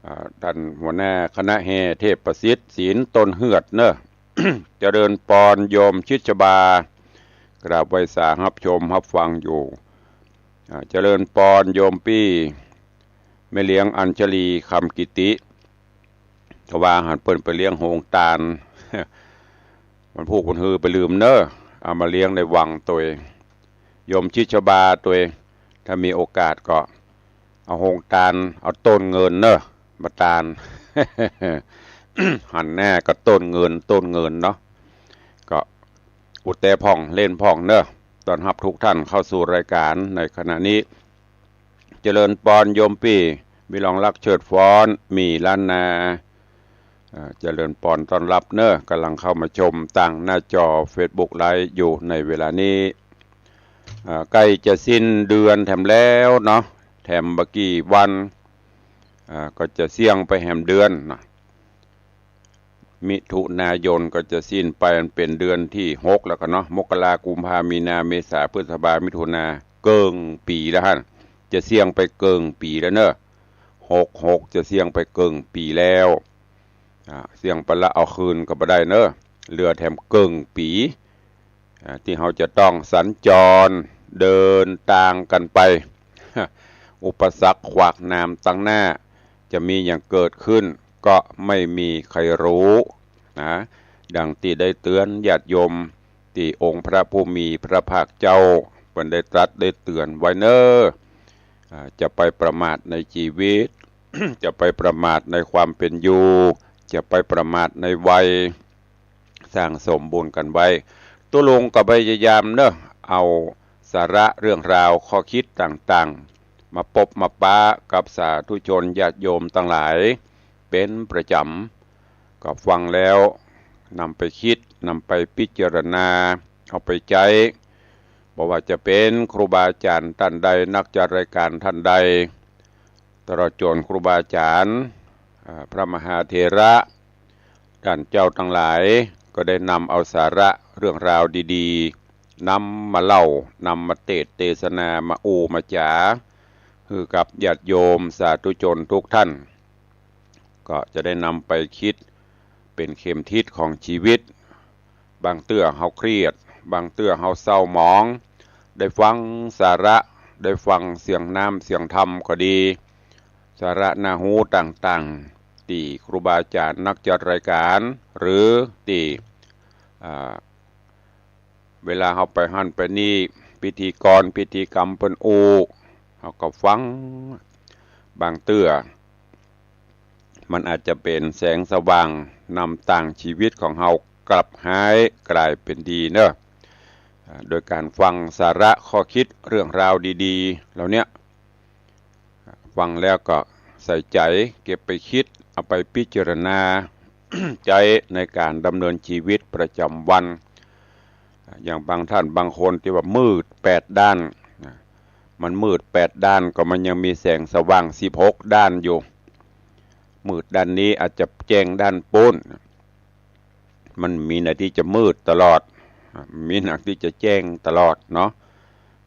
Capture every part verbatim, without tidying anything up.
อ่า ต้านหัวหน้าคณะแห่ เทพประสิทธิ์ ศิลป์ต้นเฮือดเนาะ เจริญปอนโยมชิดชบา กราบไหว้สาฮับชมฮับฟังอยู่ อ่า เจริญปอนโยมปี้ แม่เลี้ยงอัญชลี คำกิติ ทว่าหันเปิ้นไปเลี้ยงโฮงตาน วันพูกวันฮือไปลืมเนาะ เอามาเลี้ยงในวังตวย โยมชิดชบาตวย ถ้ามีโอกาสก็เอาโฮงตาน เอาต้นเงินเนาะ มาตาน หันหน้าก็ต้นเงิน ต้นเงินเนาะ ก็อุดแต๊พ่องเล่นพ่องเนาะ ต้อนฮับทุกท่านเข้าสู่รายการในขณะนี้ เจริญปอนโยมปี้ วิรองรักเชิดฟ้อน มีล้านนา อ่า เจริญปอนต้อนฮับเนาะ ก่ำลังเข้ามาชมตางหน้าจอเฟซบุ๊กไลฟ์อยู่ในเวลานี้ อ่า ใก้จะสิ้นเดือนแถมแล้วเนาะ แถมบ่กี่วัน อ่า ก็จะเสี้ยงไปแหมเดือนนะ มิถุนายนก็จะสิ้นไป อันเป๋นเดือนตี้หกแล้วกั๋นเนาะ มกรา กุมภา มีนา เมษา พฤษภา มิถุนา เกิ่งปี๋แล้วหั้น จะเสี้ยงไปเกิ่งปี๋แล้วเนาะ หกหก จะเสี้ยงไปเกิ่งปี๋แล้ว อ่า เสี้ยงไปละเอาคืนก็บ่ได้เนาะ เหลือแถมเกิ่งปี๋ อ่า ตี้เฮาจะต้องสัญจรเดินตางกั๋นไป อุปสรรคขวากหนามตังหน้า จะมีหยังเกิดขึ้นก็ไม่มีใครฮู้นะ ดังตี้ได้เตือนญาติโยม ตี้องค์พระผู้มีพระภาคเจ้าเปิ้นได้ตรัสได้เตือนไว้เนาะ อ่า จะไปประมาทในชีวิต จะไปประมาทในความเป๋นอยู่ จะไปประมาทในวัย สร้างสมบุญกั๋นไว้ ตุ๊ลุงก็พยายามเนาะ เอาสาระเรื่องราวข้อคิดต่างๆ มาปบมาปะกับสาธุชนญาติโยมตังหลายเป๋นประจ๋ำ ก็ฟังแล้วนำไปคิด นำไปพิจารณา เอาไปใจ๊ บ่ว่าจะเป๋นครูบาอาจ๋ารย์ต้านใด นักจัดรายการต้านใด ตลอดจ๋นครูบาอาจ๋ารย์ อ่า พระมหาเถระ ต้านเจ้าตังหลาย ก็ได้นำเอาสาระเรื่องราวดีๆ นำมาเล่า นำมาเตสน์เตสนา มาอู้มาจ๋า หื้อกับญาติโยมสาธุชนทุกท่าน ก็จะได้นำไปคิดเป๋นเข็มทิศของชีวิต บางเตื้อเฮาเครียด บางเตื้อเฮาเศร้าหมอง ได้ฟังสาระ ได้ฟังเสียงน้ำเสียงธรรมก็ดี สาระน่าฮู้ต่างๆ ตี้ครูบาอาจ๋ารย์นักจัดรายการ หรือตี้ อ่า เวลาเฮาไปหั้นไปนี่ พิธีกรพิธีกรรมเปิ้นอู้ เฮาก็ฟัง บางเตื้อ มันอาจจะเป๋นแสงสว่างนำตางชีวิตของเฮากลับฮ้ายก๋ายเป๋นดีเนาะ อ่า โดยก๋านฟังสาระข้อคิดเรื่องราวดีๆ เหล่าเนี้ย ฟังแล้วก็ใส่ใจ๋ เก็บไปคิด เอาไปพิจารณา ใจ๊ในก๋านดำเนินชีวิตประจ๋ำวัน อย่างบางท่านบางคนตี้ว่ามืดแปดด้านนะ มันมืดแปดด้านก็มันยังมีแสงสว่างสิบหกด้านอยู่ มืดด้านนี้อาจจะแจ้งด้านปู๊น มันมีหน้าตี้จะมืดตลอด อ่ะ มีหน้าตี้จะแจ้งตลอดเนาะ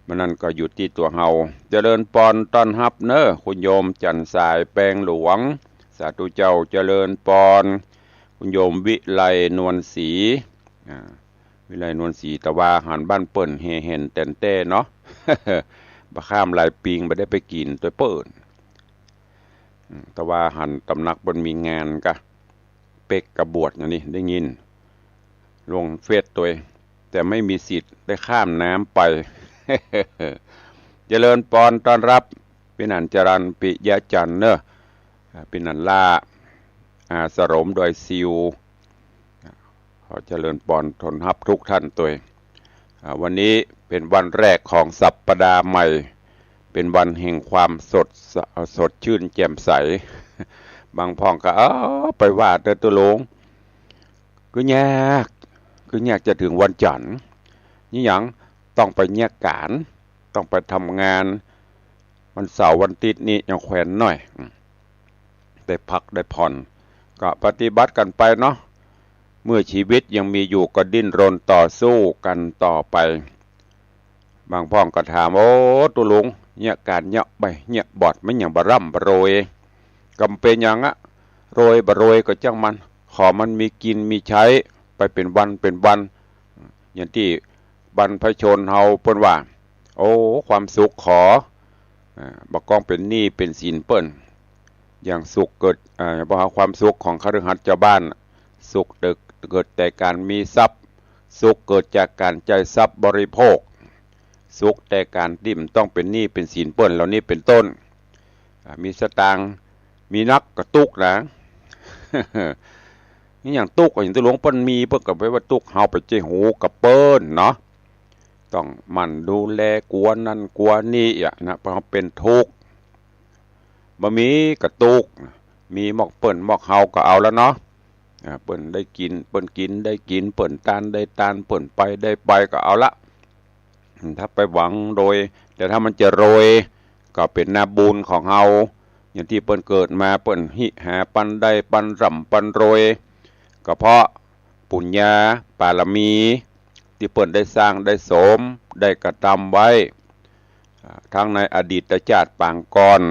มันนั่นก็อยู่ตี้ตั๋วเฮา เจริญปอนต้อนฮับเนาะ คุณโยมจันทร์สายแปงหลวง สาธุเจ้า เจริญปอน คุณโยมวิไลนวลศรี อ่า วิไลนวลศรี แต่ว่าหันบ้านเปิ้นแห่แหนแต๋นแต๊เนาะ บ่ข้ามหลายปี๋บ่ได้ไปกิ๋นตวยเปิ้น อืม แต่ว่าหันตำหนักเปิ้นมีงานกะ เป๊กกะบวชนะนี่ ได้ยิน ลงเฟซตวย แต่ไม่มีสิทธิ์ได้ข้ามน้ำไป เจริญปอนต้อนฮับ ปี้นันจรัญ ปิยะจันทร์เนาะ อ่า ปี้นันล่า อาสรมดอยซิว ขอเจริญปอนต้อนฮับทุกท่านตวย อ่า วันนี้เป๋นวันแรกของสัปดาห์ใหม่ เป๋นวันแห่งความสด สดชื่นแจ่มใส บางพ่องก็ เอ้อ ไปว่าเต๊อะตุ๊ลุง คือยาก คือยากจะเถิงวันจันทร์ นี่หยัง ต้องไปเยียะก๋าน ต้องไปทำงาน วันเสาร์วันอาทิตย์นี่ยังแขวนหน้อย อืม ได้พักได้ผ่อน ก็ปฏิบัติกั๋นไปเนาะ เมื่อชีวิตยังมีอยู่ก็ดิ้นรนต่อสู้กั๋นต่อไป บางพ่องก็ถาม โอ้ ตุ๊ลุง เยียะก๋านเยียะใบ้ เยียะบอด มันหยังบ่ร่ำบ่รวย ก็บ่เป๋นหยังอะ รวยบ่รวยก็จ้างมัน ขอมันมีกิ๋นมีใจ๊ไปเป๋นวันเป๋นวัน อย่างตี้บรรพชนเฮาเปิ้นว่า โอ้ ความสุขขอ อ่า บ่ต้องเป๋นหนี้เป๋นสินเปิ้น อย่างสุขเกิด อ่า บ่หาความสุขของคฤหัสถ์จาวบ้าน สุขเกิด เกิดแต่ก๋านมีทรัพย์ สุขเกิดจากก๋านใจ๊ทรัพย์บริโภค สุขแต่ก๋านตี้บ่ต้องเป๋นหนี้เป๋นสินเปิ้นเหล่านี้เป๋นต้น อ่า มีสตางค์ มีนักก็ตุ๊กนะ นี่อย่างตุ๊ก อย่างตี้หลวงเปิ้นมี เปิ้นก็ไปว่าตุ๊ก เฮาไปใจ๊ฮู้กับเปิ้นเนาะ ต้องหมั่นดูแลกั๋วนั่นกั๋วนี่อะนะ เพราะเฮาเป๋นทุกข์ บ่มีก็ตุ๊ก มีมอกเปิ้นมอกเฮาก็เอาแล้วเนาะ อ่า เปิ้นได้กิ๋น เปิ้นกิ๋นได้กิ๋น เปิ้นตานได้ตาน เปิ้นไปได้ไปก็เอาละ ถ้าไปหวังโดย แต่ถ้ามันจะรวย ก็เป๋นนาบุญของเฮา อย่างตี้เปิ้นเกิดมา เปิ้นฮิหาปันได้ปันร่ำปันรวย ก็เพราะปุญญาปารมี ตี้เปิ้นได้สร้างได้สม ได้กระทำไว้ อ่า ทั้งในอดีตจาติปางก่อน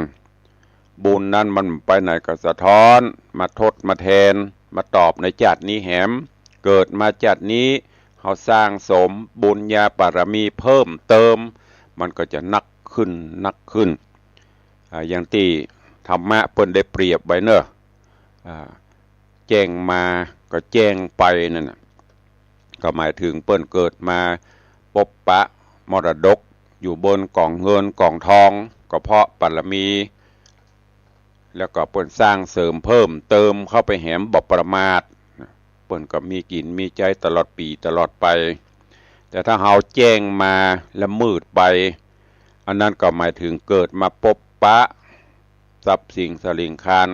บุญนั้นมันไปไหนก็สะท้อน มาทดมาแทน มาตอบในจาตินี้แหม เกิดมาจาตินี้ เฮาสร้างสมบุญญาปารมีเพิ่มเติม มันก็จะนักขึ้น นักขึ้น อ่า อย่างตี้ธรรมะเปิ้นได้เปรียบไว้เนอะ อ่า แจ้งมาก็แจ้งไปนั่นน่ะ ก็หมายถึงเปิ้นเกิดมาปบปะมรดก อยู่บนก๋องเงินก๋องทอง ก็เพราะปารมี แล้วก็เปิ้นสร้างเสริมเพิ่มเติมเข้าไปแหมบ่ประมาท เปิ้นก็มีกิ๋นมีใจ๊ตลอดปี๋ตลอดไป แต่ถ้าเฮาแจ้งมาแล้วมืดไป อันนั้นก็หมายถึงเกิดมาปบปะ ทรัพย์สินสลิงคาร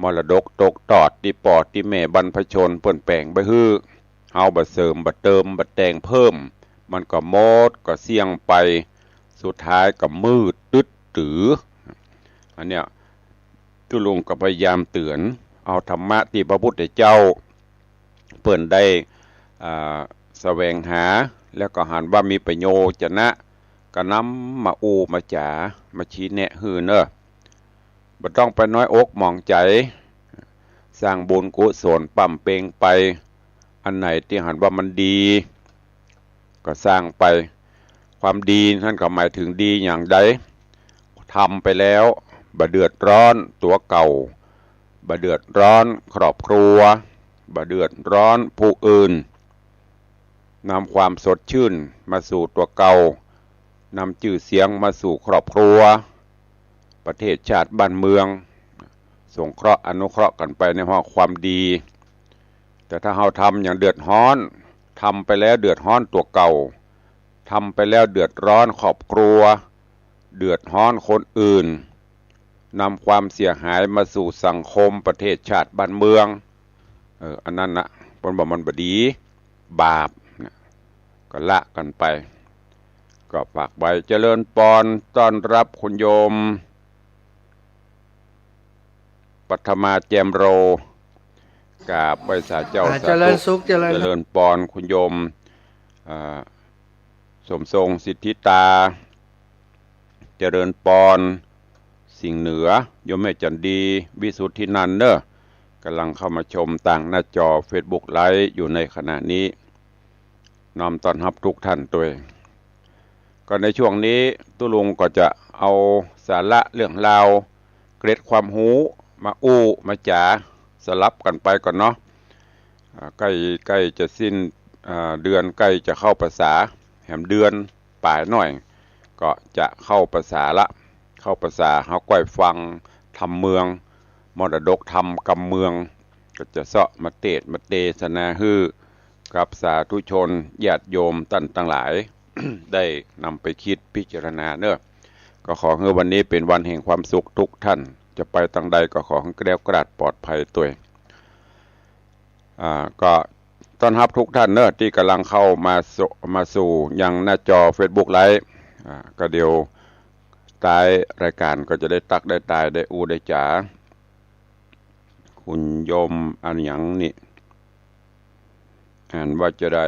มรดกตกตอดตี้ป้อตี้แม่บรรพชนเปิ้นแป๋งไว้หื้อ เฮาบ่เสริมบ่เติมบ่แต่งเพิ่ม มันก็หมดก็เสี้ยงไป สุดท้ายก็มืดตึ๊ดตื๋อ อันเนี้ย ตุ๊ลุงก็พยายามเตื๋อน เอาธรรมะตี้พระพุทธเจ้า เปิ้นได้ อ่า แสวงหา แล้วก็หันว่ามีประโยชน์จะนะ ก็นำมาอู้มาจ๋า มาชี้แนะหื้อเนอะ บ่ต้องไปน้อยอกหมองใจ๋ สร้างบุญกุศลปำเป็งไป อันไหนตี้หันว่ามันดี ก็สร้างไป ความดีนั้นก็หมายถึงดีอย่างใด ทำไปแล้ว บ่เดือดร้อนตั๋วเก่า บ่เดือดร้อนครอบครัว บ่เดือดร้อนผู้อื่น นำความสดชื่นมาสู่ตั๋วเก่า นำจื้อเสียงมาสู่ครอบครัว ประเทศชาติบ้านเมือง สงเคราะห์อนุเคราะห์กั๋นไปในห้องความดี แต่ถ้าเฮาทำอย่างเดือดร้อน ทำไปแล้วเดือดร้อนตั๋วเก่า ทำไปแล้วเดือดร้อนครอบครัว เดือดร้อนคนอื่น นำความเสียหายมาสู่สังคมประเทศชาติบ้านเมือง เออ อันนั้นนะ เปิ้นว่ามันบ่ดี บาปนะ ก็ละกั๋นไป ก็ฝากไว้ เจริญปอน ต้อนฮับคุณโยม ปัทมา แจ่มโร กราบไหว้สาเจ้า อ่า สาธุ เจริญสุข เจริญ เจริญปอน คุณโยม อ่า สมทรง สิทธิตา เจริญปอน สิงห์เหนือ โยมแม่จันดี วิสุทธินันท์เนอะ ก่ำลังเข้ามาชมตางหน้าจอเฟซบุ๊กไลฟ์อยู่ในขณะนี้ น้อมต้อนฮับทุกท่านตวย ก็ในช่วงนี้ตุ๊ลุงก็จะเอาสาระเรื่องราว เกร็ดความฮู้มาอู้มาจ๋าสลับกั๋นไปก่อนเนาะ อ่า ใก้ ใก้จะสิ้น อ่า เดือน ใก้จะเข้าพรรษา แหมเดือนป๋ายหน้อย ก็จะเข้าพรรษาละ เข้าพรรษา เฮาใก้ฟังธรรมเมือง มรดกธรรมกำเมือง ก็จะเซาะมาเตสน์มาเตสนาหื้อ กับสาธุชนญาติโยมต้านตังหลาย ได้นำไปคิดพิจารณาเนอะ ก็ขอหื้อวันนี้เป๋นวันแห่งความสุขทุกท่าน จะไปตางใดก็ขอหื้อแคล้วคลาดปลอดภัยตวย อ่า ก็ต้อนฮับทุกท่านเนอะ ตี้ก่ำลังเข้ามาสู่ มาสู่ยังหน้าจอเฟซบุ๊กไลฟ์ อ่า ก็เดี๋ยวท้ายรายก๋านก็จะได้ตั๊กได้ตายได้อู้ได้จ๋า คุณโยมอะหยังนี่ อ่านว่าจะใด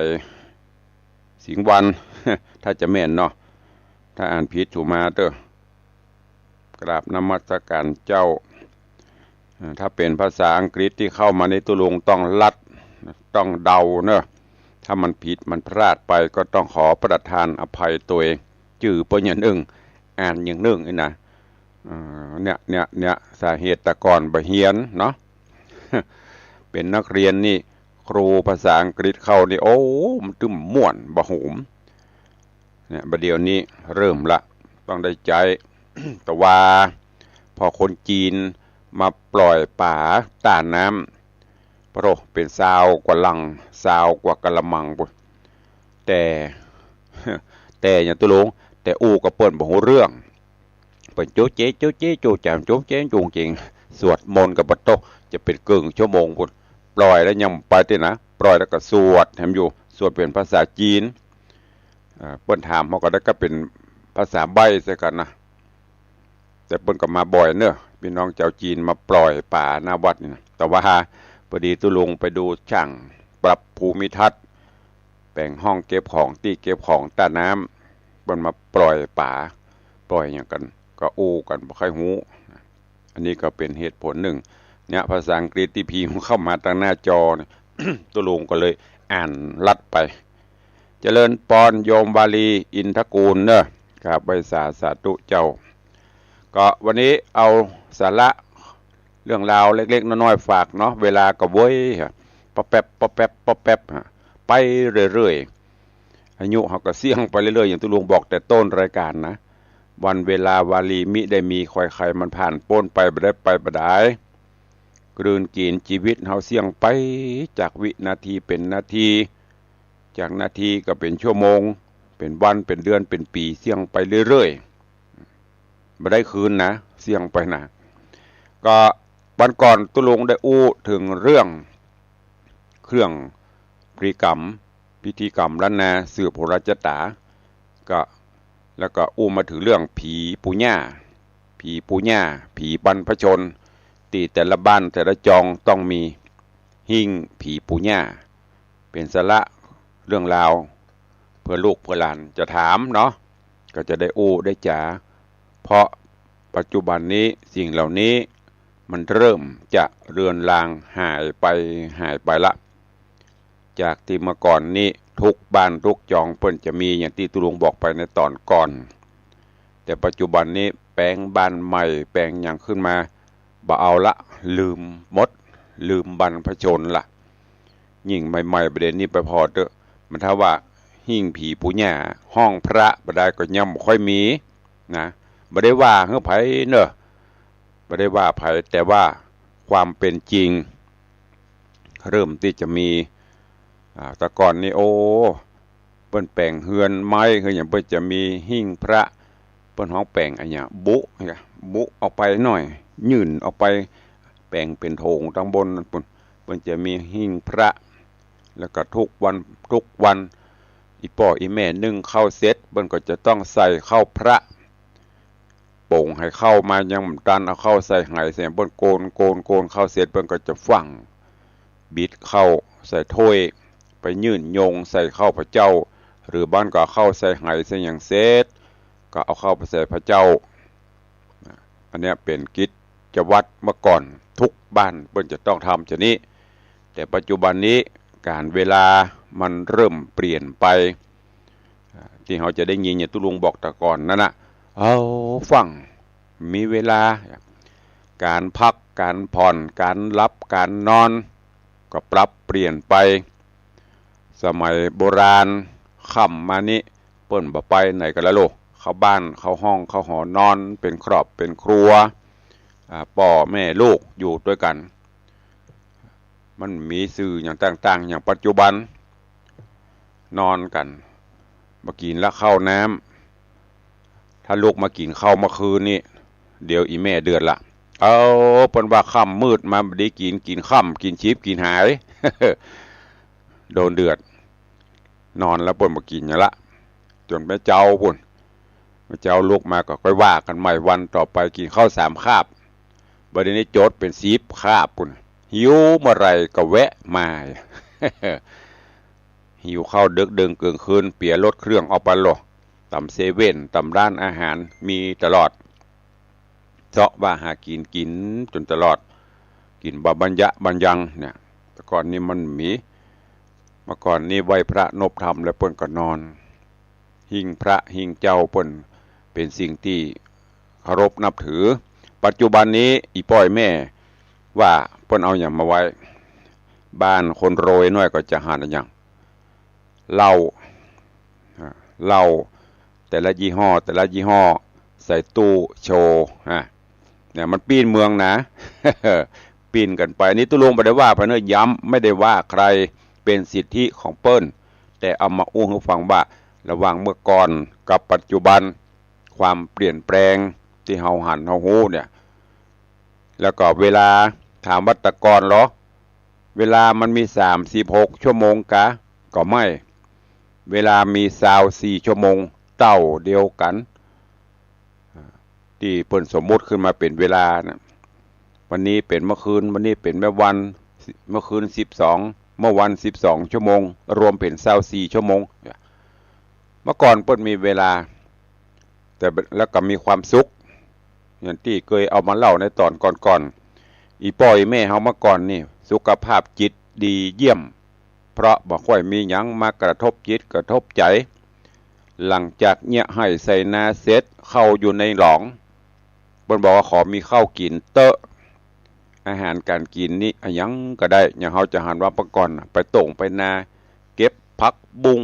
สิงห์วัน ถ้าจะแม่นเนาะ ถ้าอ่านผิดถูมาเต๊อะ กราบนมัสการเจ้า อ่า ถ้าเป๋นภาษาอังกฤษตี้เข้ามานี่ตุ๊ลุงต้องลัด ต้องเดาเนาะ ถ้ามันผิดมันพลาดไปก็ต้องขอประทานอภัยตวย จื้อเปิ้นอย่างนึ่ง อ่านอย่างนึ่งนี่นะ อ่า เนี่ย เนี่ย เนี่ย สาเหตุแต่ก่อนบ่เฮียนเนาะ เป๋นนักเรียนนี่ ครูภาษาอังกฤษเข้านี่ โอ้ มันตึงม่วนบ่าโหม เนี่ย บ่าเดี่ยวนี้เริ่มละ ต้องได้ใจ๊ แต่ว่า พอคนจีนมาปล่อยป๋าต้าน้ำ ปะโถ เป๋นซาวกว่าลัง ซาวกว่ากะละมังปู้น แต่ แต่อย่างตุ๊ลุง แต่อู้กับเปิ้นบ่ฮู้เรื่อง เปิ้นโจ๊ะเจ๊ะ โจ๊ะเจ๊ะ โจ๊ะจ๋าม โจ๊ะเจ๊ะ โจ๊ะเจ๊ง สวดมนต์กับปะโถ จะเป๋นเกิ่งชั่วโมงปู้น ปล่อยแล้วยังไปตี้นะ ปล่อยแล้วก็สวดแถมอยู่ สวดเป๋นภาษาจีน อ่า เปิ้นถามเฮาก็ได้ก็เป๋นภาษาใบ้ใส่กั๋นนะ แต่เปิ้นก็มาบ่อยเนาะ ปี้น้องจาวจีนมาปล่อยป๋าหน้าวัดนี่นะ แต่ว่าพอดีตุ๊ลุงไปดูจ้างปรับภูมิทัศน์ แป๋งห้องเก็บของ ตี้เก็บของต้าน้ำ เปิ้นมาปล่อยป๋า ปล่อยหยังกั๋น ก็อู้กั๋นบ่ค่อยฮู้ อันนี้ก็เป๋นเหตุผลนึ่ง เนี่ย ภาษาอังกฤษตี้พิมพ์เข้ามาตางหน้าจอเนี่ย ตุ๊ลุงก็เลยอ่านลัดไป เจริญปอนโยมวาลีอินทกูลเนาะ ครับ ไหว้สาสาธุเจ้า ก็วันนี้เอาสาระเรื่องราวเล็กๆ น้อยๆ ฝากเนาะ เวลาก็เว้ยฮะ ป๊อปแป๊บ ป๊อปแป๊บ ป๊อปแป๊บฮะ ไปเรื่อยๆ อายุเฮาก็เสี้ยงไปเรื่อยๆ อย่างตุ๊ลุงบอกแต่ต้นรายการนะ วันเวลาวาลีมิได้มี ใค่ๆ มันผ่านป๊นไปบ่ได้ ไปบ่ได้ กลืนกิ๋นจีวิตเฮาเสี้ยงไป จากวินาทีเป๋นนาที จากนาทีก็เป๋นชั่วโมง เป๋นวัน เป๋นเดือน เป๋นปี๋ เสี้ยงไปเรื่อยๆ บ่ได้คืนนะ เสี้ยงไปนะ ก็วันก่อนตุ๊ลุงได้อู้เถิงเรื่อง เครื่องพิธีกรรม พิธีกรรมล้านนา สืบโหราชะต๋า ก็ แล้วก็อู้มาเถิงเรื่องผีปู่ย่า ผีปู่ย่า ผีบรรพชน ตี้แต่ละบ้านแต่ละจองต้องมีหิ้งผีปู่ย่า เป๋นสาระเรื่องราว เปื้อลูกเปื้อหลานจะถามเนาะ ก็จะได้อู้ได้จ๋า เพราะปัจจุบันนี้สิ่งเหล่านี้มันเริ่มจะเลือนลางหายไป หายไปละ จากตี้เมื่อก่อนนี้ทุกบ้านทุกจองเปิ้นจะมีอย่างตี้ตุ๊ลุงบอกไปในต๋อนก่อน แต่ปัจจุบันนี้แป๋งบ้านใหม่แป๋งหยังขึ้นมา บ่เอาละ ลืมหมด ลืมบรรพชนละ ยิ่งใหม่ๆ บ่าเดี่ยวนี้ไปผ่อเต๊อะ มันถ้าว่าหิ้งผีปู่ย่า ห้องพระบ่ได้ก็ยังบ่ค่อยมีนะ บ่ได้ว่าหื้อใผเนาะ บ่ได้ว่าใผ แต่ว่าความเป๋นจริง เริ่มตี้จะมี อ่า แต่ก่อนนี่ โอ้ เปิ้นแป๋งเฮือนไม้เฮือนหยัง เปิ้นจะมีหิ้งพระ เปิ้นฮ้องแป๋งอะหยัง บุ บุออกไปหน้อย ยื่นออกไป แป๋งเป๋นโถงตางบนปู้น เปิ้นจะมีหิ้งพระ แล้วก็ทุกวัน ทุกวัน อี่ป้ออี่แม่นึ่งข้าวเสร็จ เปิ้นก็จะต้องใส่ข้าวพระ ป๋งไหข้าวมายังบ่ตัน เอาข้าวใส่ไหใส่ เปิ้นโกน โกน โกนข้าวเสร็จ เปิ้นก็จะฝัง บิดข้าวใส่ถ้วย ไปยื่นโยงใส่ข้าวพระเจ้า หรือบ่อั้นก็เอาข้าวใส่ไหใส่หยังเสร็จ ก็เอาข้าวไปใส่พระเจ้า อันเนี้ยเป๋นกิจวัตรเมื่อก่อน ทุกบ้านเปิ้นจะต้องทำจานี้ แต่ปัจจุบันนี้ก๋าลเวลามันเริ่มเปลี่ยนไป อ่า ตี้เฮาจะได้ยินอย่างตุ๊ลุงบอกแต่ก่อนนั้นน่ะ เอาฟั่ง มีเวลา ก๋าลพัก ก๋าลผ่อน ก๋าลหลับ ก๋าลนอน ก็ปรับเปลี่ยนไป สมัยโบราณ ค่ำมานี้ เปิ้นบ่ไปไหนกั๋นละโล เข้าบ้าน เข้าห้อง เข้าหอนอน เป๋นครอบ เป๋นครัว อ่า ป้อแม่ลูกอยู่ตวยกั๋น มันมีสื่ออย่างต่างๆ อย่างปัจจุบัน นอนกั๋น บ่กิ๋นละข้าวน้ำ ถ้าลุกมากิ๋นข้าวเมื่อคืนนี้ เดี๋ยวอี่แม่เดือดละ เอา เปิ้นว่าค่ำมืดมาบ่ดีกิ๋น กิ๋นค่ำ กิ๋นฉิบ กิ๋นหาย โดนเดือด นอนแล้วเปิ้นบ่กิ๋นหยังละ จ๋นแม่เจ๊าปู้น แม่เจ๊าลุกมาก็ค่อยว่ากั๋นใหม่ วันต่อไปกิ๋นข้าวสามคาบ บ่าเดี่ยวนี้จดเป๋นสิบคาบปู้น หิวเมื่อไหร่ก็แวะมา หิวข้าวเดิ็กเดินเกิ่งคืน เปียรถเครื่องออกไปโล ต๋ามเซเว่น ต๋ามร้านอาหาร มีตลอด เซาะว่าหากิ๋น กิ๋นจ๋นตลอด กิ๋นบ่บัญญะบัญญังเนี่ย แต่ก่อนนี้มันมี เมื่อก่อนนี้ไหว้พระนบธรรมแล้วเปิ้นก็นอน หิ้งพระหิ้งเจ้าเปิ้นเป๋นสิ่งตี้เคารพนับถือ ปัจจุบันนี้อี่ป้ออี่แม่ว่าเปิ้นเอาหยังมาไหว้ บ้านคนรวยหน้อยก็จะหันอะหยัง เหล้า อ่า เหล้าแต่ละยี่ห้อ แต่ละยี่ห้อ ใส่ตู้โชว์ อ่ะ เนี่ยมันปี้นเมืองนะ ปี้นกั๋นไป อันนี้ตุ๊ลุงบ่ได้ว่าใผเน่อ ย้ำ ไม่ได้ว่าใคร เป๋นสิทธิของเปิ้น แต่เอามาอู้หื้อฟังว่า ระหว่างเมื่อก่อนกับปัจจุบัน ความเปลี่ยนแปลงตี้เฮาหันเฮาฮู้เนี่ย แล้วก็เวลา ถามว่าแต่ก่อนเหรอ เวลามันมีสามสิบหกชั่วโมงกา ก็ไม่ เวลามีซาวสี่ชั่วโมงเต้าเดียวกั๋น ตี้เปิ้นสมมุติขึ้นมาเป๋นเวลานะ วันนี้เป๋นเมื่อคืน วันนี้เป๋นเมื่อวัน เมื่อคืนสิบสอง เมื่อวันสิบสองชั่วโมง รวมเป๋นซาวสี่ชั่วโมง เมื่อก่อนเปิ้นมีเวลา แต่ แล้วก็มีความสุข อย่างตี้เกยเอามาเล่าในต๋อนก่อนๆ อี่ป้ออี่แม่เฮาเมื่อก่อนนี่ สุขภาพจิตดีเยี่ยม เพราะบ่ค่อยมีหยังมากระทบจิตกระทบใจ๋ หลังจากเยียะไฮ่ไถนาเสร็จ เข้าอยู่ในหลอง เปิ้นบอกว่าขอมีข้าวกิ๋นเต๊อะ อาหารก๋านกิ๋นนี่อะหยังก็ได้ อย่างเฮาจะหันว่าเมื่อก่อนน่ะ ไปโต้งไปนา เก็บผักบุ้ง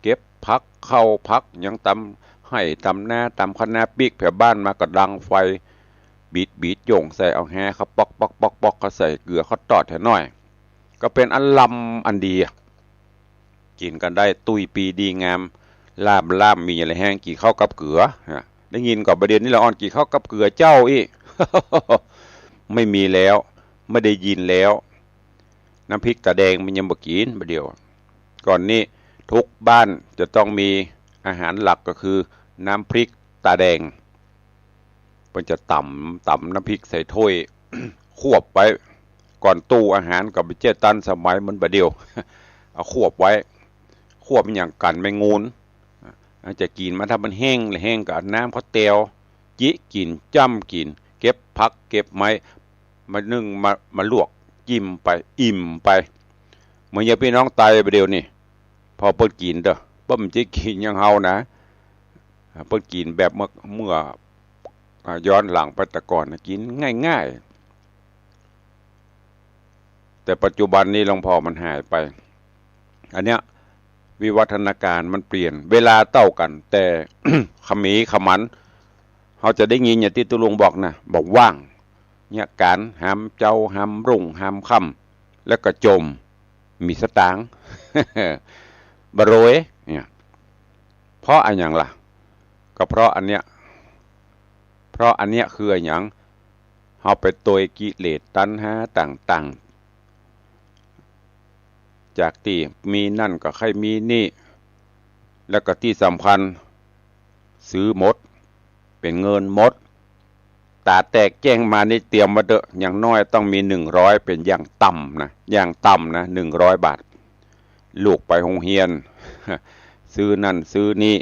เก็บผักเข้าผักหยังต๋ามไฮ่ต๋ามนา ต๋ามคะนาปิ๊กแผวบ้านมาก็ดังไฟ บีดๆ โย่งใส่ เอาแฮเข้าป๊อกๆๆๆ เข้าใส่เกลือเข้าตอดแหน้อย ก็เป๋นอันลำอันดีอะ กิ๋นกั๋นได้ตุ้ยปีดีงาม ลาบ ลาบมีอะไรแฮง กิ๋นข้าวกับเกลือ ฮะ ได้ยินก่อนบ่าเดี่ยวนี้ละอ่อนกิ๋นข้าวกับเกลือเจ้าอี้ ไม่มีแล้ว ไม่ได้ยินแล้ว น้ำพริกต๋าแดงมันยังบ่กิ๋นบ่าเดี่ยว ก่อนนี้ทุกบ้านจะต้องมีอาหารหลักก็คือน้ำพริกต๋าแดง เปิ้นจะต๋ำ ต๋ำน้ำพริกใส่ถ้วย ควบไว้ ก่อนตู้อาหารก็บ่ใจ้ตันสมัยเหมือนบ่าเดี่ยว เอาควบไว้ ควบอะหยังกั๋นแมงงูน อาจจะกิ๋นมาถ้ามันแห้งละแห้งก็เอาน้ำเข้าแตว จิกิ๋น จ้ำกิ๋น เก็บผักเก็บไม้ มานึ่ง มา มาลวก จิ้มไป อิ่มไป เหมือนอย่างปี้น้องไตบ่าเดี่ยวนี้ พอเปิ้นกิ๋นเต๊อะ เปิ้นบ่ใจ้กิ๋นอย่างเฮานะ เปิ้นกิ๋นแบบเมื่อ เมื่อ อ่า ย้อนหลังไปแต่ก่อนนะ กิ๋นง่ายๆ แต่ปัจจุบันนี้หลวงพ่อมันหายไป อันเนี้ย วิวัฒนาการมันเปลี่ยน เวลาเต้ากั๋น แต่ ขมีขมัน เฮาจะได้ยินอย่างตี้ตุ๊ลุงบอกนะ บอกว่าง เยียะก๋าน หามเจ๊า หามรุ่ง หามค่ำ แล้วก็จ่ม มีสตางค์ บ่รวย เนี่ย เพราะอะหยังล่ะ ก็เพราะอันเนี้ย เพราะอันเนี้ยคืออะหยัง เฮาไปตวยกิเลสตัณหาต่างๆ จากตี้มีนั่นก็ใค่มีนี่ แล้วก็ตี้สำคัญ ซื้อหมด เป๋นเงินหมด ต๋าแตกแจ้งมานี่เตรียมไว้เต๊อะ อย่างน้อยต้องมีหนึ่งร้อย เป๋นอย่างต่ำนะ อย่างต่ำนะ หนึ่งร้อยบาท ลูกไปโฮงเฮียน ซื้อนั่นซื้อนี่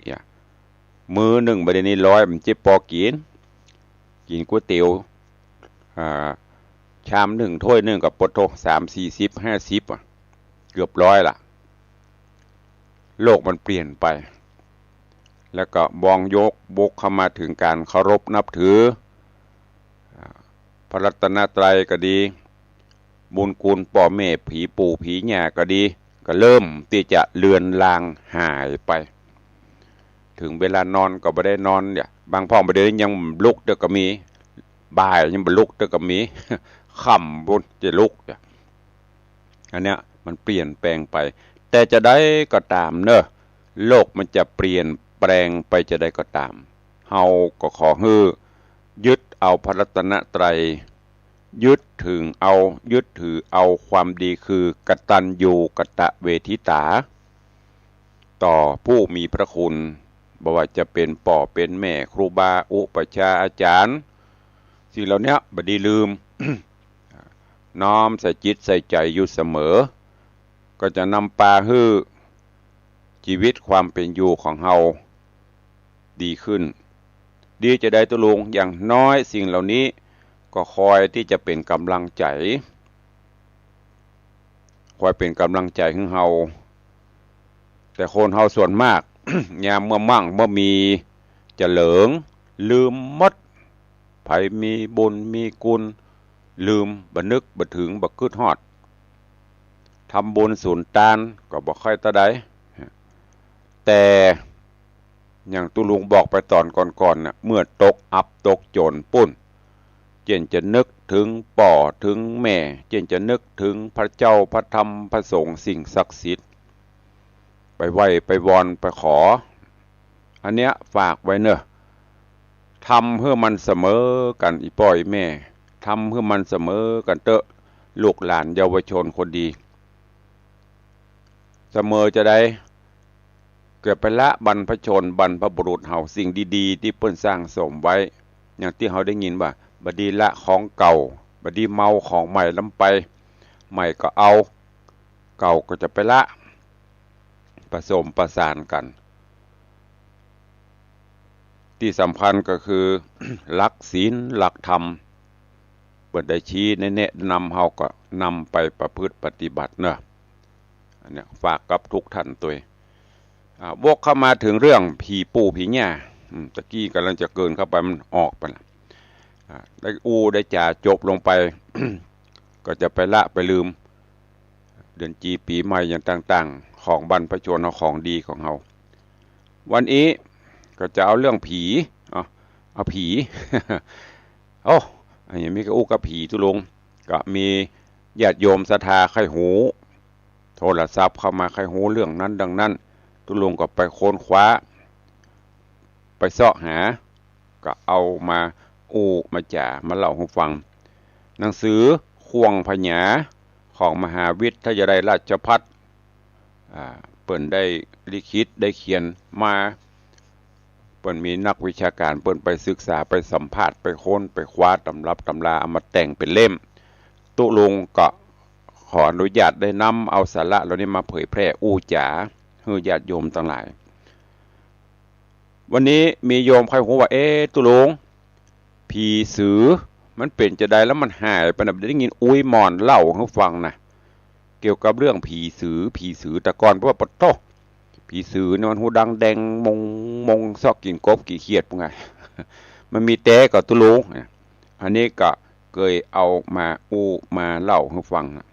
มื้อนึ่งบ่าเดี่ยวนี้ร้อย มันจะปอกิ๋น กิ๋นก๋วยเตี๋ยว อ่า ชามนึ่งถ้วยนึ่งก็ปะโถ สามสี่สิบ ห้าสิบอะ เกือบร้อยละ โลกมันเปลี่ยนไป แล้วก็มองยกวกเข้ามาเถิงก๋านเคารพนับถือ อ่า พระรัตนตรัยก็ดี บุญคุณป้อแม่ผีปู่ผีย่าก็ดี ก็เริ่มตี้จะเลือนลางหายไป เถิงเวลานอนก็บ่ได้นอนเนี่ย บางพ่องบ่าเดี่ยวนี้ยังลุกเต๊อะก็มี บ่ายยังบ่ลุกเต๊อะก็มี ค่ำปู๊นจะลุกเนี่ย อันเนี้ยมันเปลี่ยนแปลงไป แต่จะใดก็ต๋ามเนาะ โลกมันจะเปลี่ยนแปลงไปจะใดก็ต๋าม เฮาก็ขอหื้อยึดเอาพระรัตนตรัย ยึดถือเอา ยึดถือเอาความดีคือกตัญญูกตเวทิตา ต่อผู้มีพระคุณ บ่ว่าจะเป๋นป้อเป๋นแม่ ครูบาอุปัชฌาย์อาจ๋ารย์ สิ่งเหล่าเนี้ยบ่ดีลืม น้อมใส่จิตใส่ใจ๋อยู่เสมอ ก็จะนำปาหื้อ จีวิตความเป๋นอยู่ของเฮาดีขึ้น ดีจะใดตุ๊ลุง อย่างน้อยสิ่งเหล่านี้ ก็คอยตี้จะเป๋นก๋ำลังใจ๋ คอยเป๋นก๋ำลังใจ๋หื้อเฮา แต่คนเฮาส่วนมาก ยามเมื่อมั่งเมื่อมี จะเหลิง ลืมหมด ใผมีบุญมีคุณ ลืม บ่นึก บ่ถึง บ่กึ๊ดฮอด ทำบุญสุนตานก็บ่ค่อยเต้าใด แต่อย่างตุ๊ลุงบอกไปต๋อนก่อนๆ น่ะ เมื่อตกอับตกจนปุ้น เจ้นจะนึกเถิงป้อเถิงแม่ เจ้นจะนึกเถิงพระเจ้า พระธรรม พระสงฆ์ สิ่งศักดิ์สิทธิ์ ไปไหว้ไปวอนไปขอ อันเนี้ยฝากไว้เน่อ ทำหื้อมันเสมอกั๋น อี่ป้ออี่แม่ ทำหื้อมันเสมอกั๋นเต๊อะ ลูกหลานเยาวชนคนดี เสมอจาใด เกิดไปละบรรพชน บรรพบุรุษเฮา สิ่งดีๆ ตี้เปิ้นสร้างสมไว้ อย่างตี้เฮาได้ยินว่า บ่ดีละของเก่า บ่ดีเมาของใหม่ล้ำไป ใหม่ก็เอา เก่าก็จะไปละ ผสมประสานกั๋น ตี้สำคัญก็คือ หลักศีล หลักธรรม เปิ้นได้ชี้แนะนำ เฮาก็นำไปประพฤติปฏิบัติเนาะ อันเนี้ยฝากกับทุกท่านตวย อ่า วกเข้ามาเถิงเรื่องผีปู่ผีย่า อืม ตะกี้ก่ำลังจะเกริ่นเข้าไป มันออกไปละ อ่า ได้อู้ได้จ๋าจบลงไป ก็จะไปละไปลืม เดือนจีปีใหม่อย่างต่างๆ ของบรรพชนเฮา ของดีของเฮา วันนี้ก็จะเอาเรื่องผี เอา เอาผี โอ้ อันนี้มีก็อู้กับผีตุ๊ลุง ก็มีญาติโยมศรัทธาใค่ฮู้ โทรศัพท์เข้ามาใค่ฮู้เรื่องนั้นดังนั้น ตุ๊ลุงก็ไปค้นคว้า ไปเซาะหา ก็เอามาอู้มาจ๋ามาเล่าหื้อฟัง หนังสือข่วงผญาของมหาวิทยาลัยราชภัฏ อ่า เปิ้นได้ลิขิตได้เขียนมา เปิ้นมีนักวิชาก๋าน เปิ้นไปศึกษา ไปสัมภาษณ์ ไปค้น ไปคว้าตำรับตำรา เอามาแต่งเป๋นเล่ม ตุ๊ลุงก็ขออนุญาตได้นำเอาสาระเหล่านี้มาเผยแพร่อู้จ๋าหื้อญาติโยมตังหลาย วันนี้มีโยมใค่ฮู้ว่า เอ๊ะ ตุ๊ลุง ผีสือมันเป๋นจาใด แล้วมันหายไปน่ะ ได้ยินอุ๊ยหม่อนเล่าหื้อฟังน่ะ เกี่ยวกับเรื่องผีสือ ผีสือ แต่ก่อนเปิ้นว่า ปะโธ่ ผีสือนี่มันฮูดังแดงมงมง เซาะกิ๋นกบกิ๋นเขียดปุ้นไง มันมีแต๊ก่อตุ๊ลุง อันนี้ก็เกยเอามาอู้มาเล่าหื้อฟังน่ะ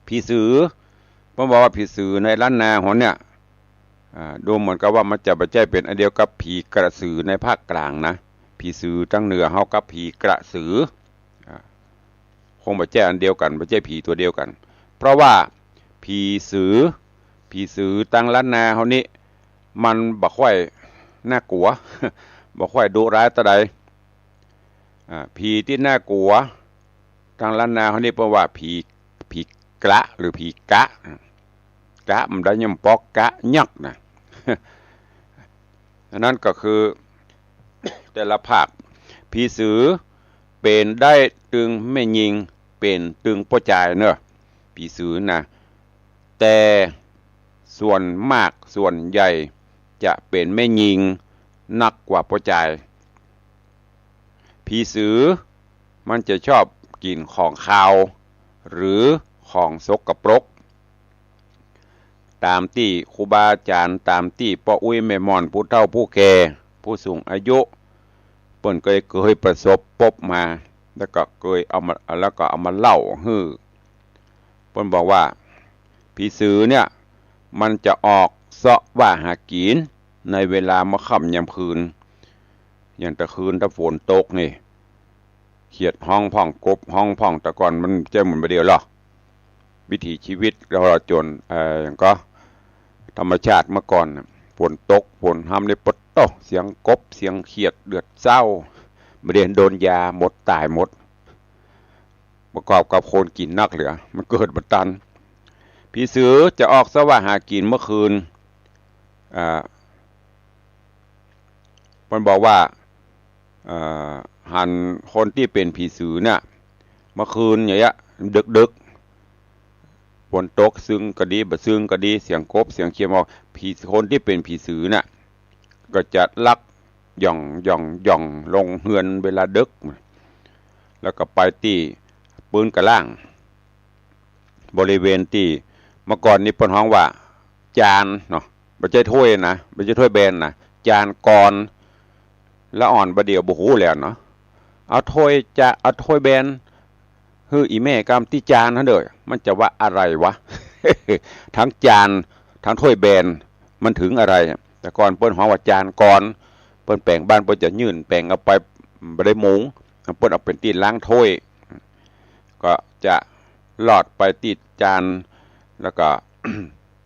ผีสือ เปิ้นบอกว่าผีสือในล้านนาเฮาเนี่ย อ่า ดูเหมือนกับว่ามันจะบ่ใจ้เป๋นอันเดียวกับผีกระสือในภาคกลางนะ ผีสือตางเหนือเฮากับผีกระสือ อ่า คงบ่ใจ้อันเดียวกั๋น บ่ใจ้ผีตั๋วเดียวกั๋น เพราะว่าผีสือ ผีสือตางล้านนาเฮานี่ มันบ่ค่อยน่ากลัว บ่ค่อยดุร้ายเต้าใด อ่า ผีตี้น่ากลัว ตางล้านนาเฮานี่เปิ้นว่าผี ผีกระหรือผีกะ กะมันได้ย่อมปอกกะยักษ์น่ะ อันนั้นก็คือ แต่ละภาค ผีสือเป๋นได้ตึงแม่ญิง เป๋นตึงป้อจายเนาะ ผีสือน่ะ แต่ส่วนมากส่วนใหญ่จะเป๋นแม่ญิงนักกว่าป้อจาย ผีสือมันจะชอบกิ๋นของคาว หรือของสกปรก ต๋ามตี้ครูบาอาจ๋ารย์ ต๋ามตี้ป้ออุ๊ยแม่หม่อน ผู้เฒ่าผู้แก่ ผู้สูงอายุ เปิ้นก็เกยประสบพบมา แล้วก็เกยเอามา แล้วก็เอามาเล่าหื้อ เปิ้นบอกว่า ผีสือเนี่ย มันจะออกเซาะว่าหากิ๋นในเวลาเมื่อค่ำยามคืน อย่างตะคืนถ้าฝนตกนี่ เขียดฮ้องพ่อง กบฮ้องพ่อง แต่ก่อนมันบ่ใจ้เหมือนบ่าเดี่ยวหรอก วิถีชีวิตเฮาจน เอ่อ หยังก่อ ธรรมชาติเมื่อก่อนน่ะ ฝนตก ฝนฮ่ำนี่ ปะโธ่ เสียงกบ เสียงเขียด เดือดเศร้า บ่าเดี่ยวโดนยาหมด ต๋ายหมด ประกอบกับคนกิ๋นนักเหลือ มันเกิดบ่ตัน ผีสือจะออกเซาะว่าหากิ๋นเมื่อคืน อ่า เปิ้นบอกว่า เอ่อ หันคนตี้เป๋นผีสือเนี่ย เมื่อคืนอย่างเงี้ย ดึกๆ ฝนตก ซึ่งก็ดี บ่ซึ่งก็ดี เสียงกบ เสียงเขียด บอกผี คนตี้เป๋นผีสือเนี่ย ก็จะลักหย่อง หย่อง หย่องลงเฮือนเวลาดึก แล้วก็ไปตี้ปื๊นกะล่าง บริเวณตี้เมื่อก่อนนี้เปิ้นฮ้องว่าจานเนาะ บ่ใจ้ถ้วยนะ บ่ใจ้ถ้วยแบนนะ จานก่อน ละอ่อนบ่าเดี่ยวบ่ฮู้แล้วเนาะ เอาถ้วยจะ เอาถ้วยแบนหื้ออี่แม่กำตี้จานหั้นเด้อ มันจะว่าอะไรวะ ทั้งจาน ทั้งถ้วยแบน มันถึงอะไร แต่ก่อนเปิ้นฮ้องว่าจานก่อน เปิ้นแป๋งบ้านเปิ้นจะยื่นแป๋งเอาไป บ่ได้มุง เปิ้นเอาเป๋นตี้ล้างถ้วย ก็จะลอดไปตี้จาน แล้วก็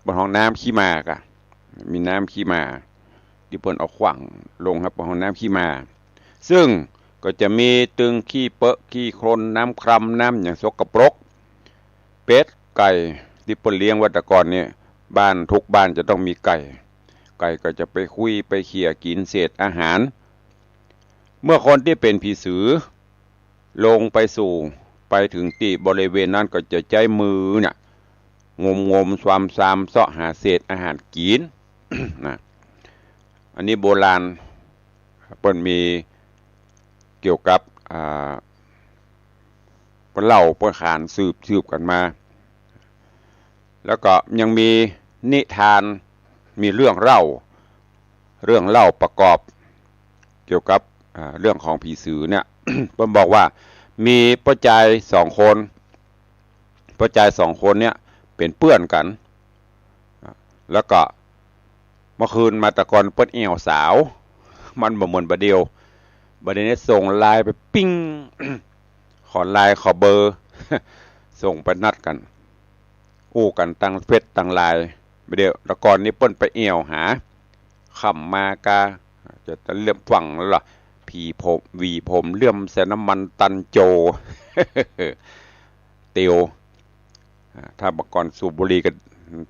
เปิ้นฮ้องน้ำขี้หมาก่ะ มีน้ำขี้หมา ตี้เปิ้นเอาขว้างลงครับ เปิ้นฮ้องน้ำขี้หมา ซึ่งก็จะมีตึงขี้เปอะขี้โคลน น้ำคร่ำ น้ำหยังสกปรก เป็ดไก่ ตี้เปิ้นเลี้ยงไว้แต่ก่อนเนี่ย บ้านทุกบ้านจะต้องมีไก่ ไก่ก็จะไปคุ้ยไปเขี่ยกิ๋นเศษอาหาร เมื่อคนตี้เป๋นผีสือ ลงไปสู่ ไปถึงตี้บริเวณนั้นก็จะใจ๊มือเนี่ย งมๆ ซามๆ เซาะหาเศษอาหารกิ๋น นะ อันนี้โบราณ เปิ้นมีเกี่ยวกับ อ่า เปิ้นเล่าเปิ้นขานสืบๆ กั๋นมา แล้วก็ยังมีนิทาน มีเรื่องเล่า เรื่องเล่าประกอบเกี่ยวกับ อ่า เรื่องของผีสือเนี่ย เปิ้นบอกว่ามีป้อจายสองคน ป้อจายสองคนเนี่ยเป๋นเปื้อนกั๋น แล้วก็เมื่อคืนมาแต่ก่อนเปิ้นแอ่วสาว มันบ่เหมือนบ่าเดี่ยว บ่าเดี่ยวนี้ส่งไลน์ไปปิ๊ง ขอไลน์ขอเบอร์ ส่งไปนัดกั๋น อู้กั๋นตางเฟซตางไลน์ บ่าเดี่ยว แต่ก่อนนี้เปิ้นไปแอ่วหา ค่ำมาก็จะเลื่อมฟั่งแล้วล่ะ ผีผม หวีผมเลื่อมใส่น้ำมันตันโจ เตียว อ่า ถ้าเมื่อก่อนสูบบุหรี่ก็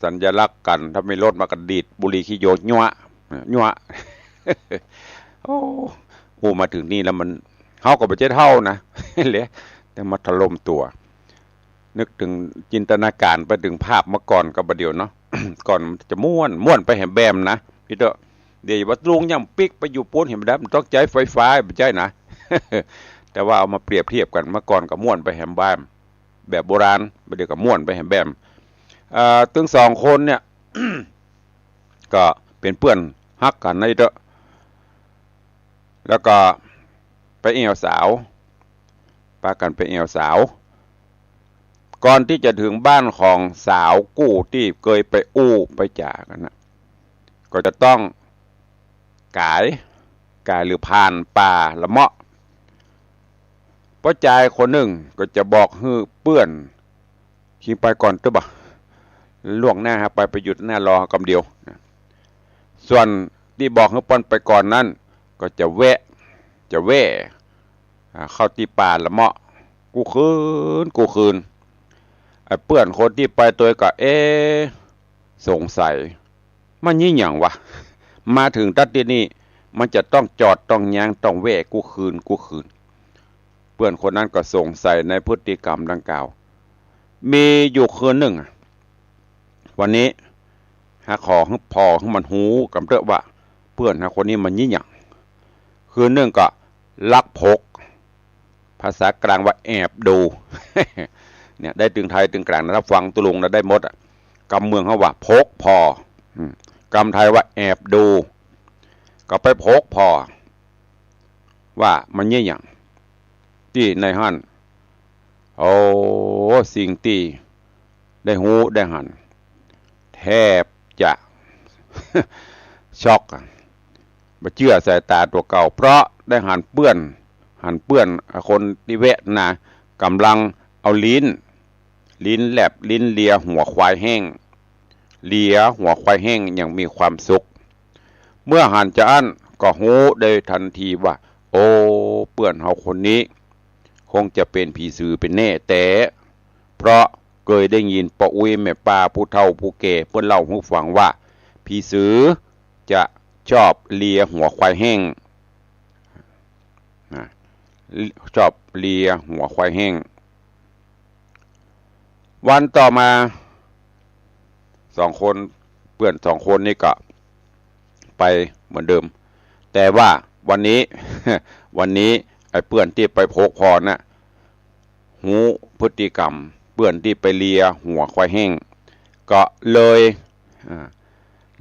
สัญลักษณ์กั๋น ถ้ามีรถมาก็ดีดบุหรี่ขี้โยชน์ยั้ว ยั้ว โอ้ อู้มาถึงนี่แล้วมัน เฮาก็บ่ใจ้เฒ่านะ เลย แต่มาถล่มตั๋ว นึกเถิงจินตนาก๋ารไปเถิงภาพเมื่อก่อนกับบ่าเดี่ยวเนาะ ก่อนมันจะม่วน ม่วนไปแหมแบบนะ พี่เต๊อะ เดี๋ยวว่าลุงยังปิ๊กไปอยู่ปู๊นแหมแบบ มันต้องใจ๊ไฟฟ้า บ่ใจ้นะ แต่ว่าเอามาเปรียบเทียบกั๋น เมื่อก่อนก็ม่วนไปแหมแบบ แบบโบราณ บ่าเดี่ยวก็ม่วนไปแหมแบบ เอ่อ ตึงสองคนเนี่ย ก็เป๋นเปื้อนฮักกั๋นนะพี่เต๊อะ แล้วก็ไปแอ่วสาว ปากั๋นไปแอ่วสาว ก่อนตี้จะเถิงบ้านของสาวกู้ตี้เกยไปอู้ไปจ๋ากั๋นนะ ก็จะต้องก๋าย ก๋ายหรือผ่านป่าละเมาะ ป้อจายคนนึ่งก็จะบอกหื้อเปื้อน คิงไปก่อนตุ๊บบ่ะ ล่วงหน้าไป ไปหยุดหน้ารอกำเดียวนะ ส่วนตี้บอกหื้อเปิ้นไปก่อนนั้น ก็จะแวะ จะแว่ อ่า เข้าตี้ป่าละเมาะ กู้คืน กู้คืน ไอ้เปื้อนคนตี้ไปตวยก็ เอ๊ะ สงสัย มันยี่หยังวะ มาเถิงตั๊ดตี้นี่ มันจะต้องจอด ต้องยั้ง ต้องแว่ กู้คืน กู้คืน เปื้อนคนนั้นก็สงสัยในพฤติกรรมดังกล่าว มีอยู่คืนนึ่งอะ วันนี้ หาขอหื้อผ่อหื้อมันฮู้กำเต๊อะว่า เปื้อนหาคนนี้มันยี่หยัง คืนนึ่งก็ลักพก ภาษากลางว่าแอบดู เนี่ย ได้ตึงไทยตึงกลางนะ ถ้าฟังตุ๊ลุงนะได้หมดอะ กำเมืองเขาว่าพกผ่อ อืม กำไทยว่าแอบดู ก็ไปพกผ่อ ว่ามันยี่หยัง ตี้ในหั้น โอ้ สิ่งตี้ได้ฮู้ได้หัน แทบจะ ช็อกอะ บ่เจื้อสายต๋าตั๋วเก่า เพราะได้หันเปื้อน หันเปื้อน อ่ะ คนตี้แวะนะ ก่ำลังเอาลิ้น ลิ้นแลบ ลิ้นเลียหัวควายแห้ง เลียหัวควายแห้งอย่างมีความสุข เมื่อหันจาอั้นก็ฮู้ได้ทันทีว่า โอ้ เปื้อนเฮาคนนี้ คงจะเป๋นผีสือเป๋นแน่แต๊ เพราะเกยได้ยินป้ออุ๊ยแม่ป้าผู้เฒ่าผู้แก่เปิ้นเล่าหื้อฟังว่า ผีสือจะชอบเลียหัวควายแห้ง นะ ชอบเลียหัวควายแห้ง วันต่อมา สองคน เปื้อนสองคนนี่ก็ไปเหมือนเดิม แต่ว่าวันนี้ วันนี้ไอ้เปื้อนตี้ไปพกผ่อน่ะ ฮู้พฤติกรรมเปื้อนตี้ไปเลียหัวควายแห้ง ก็เลย อ่า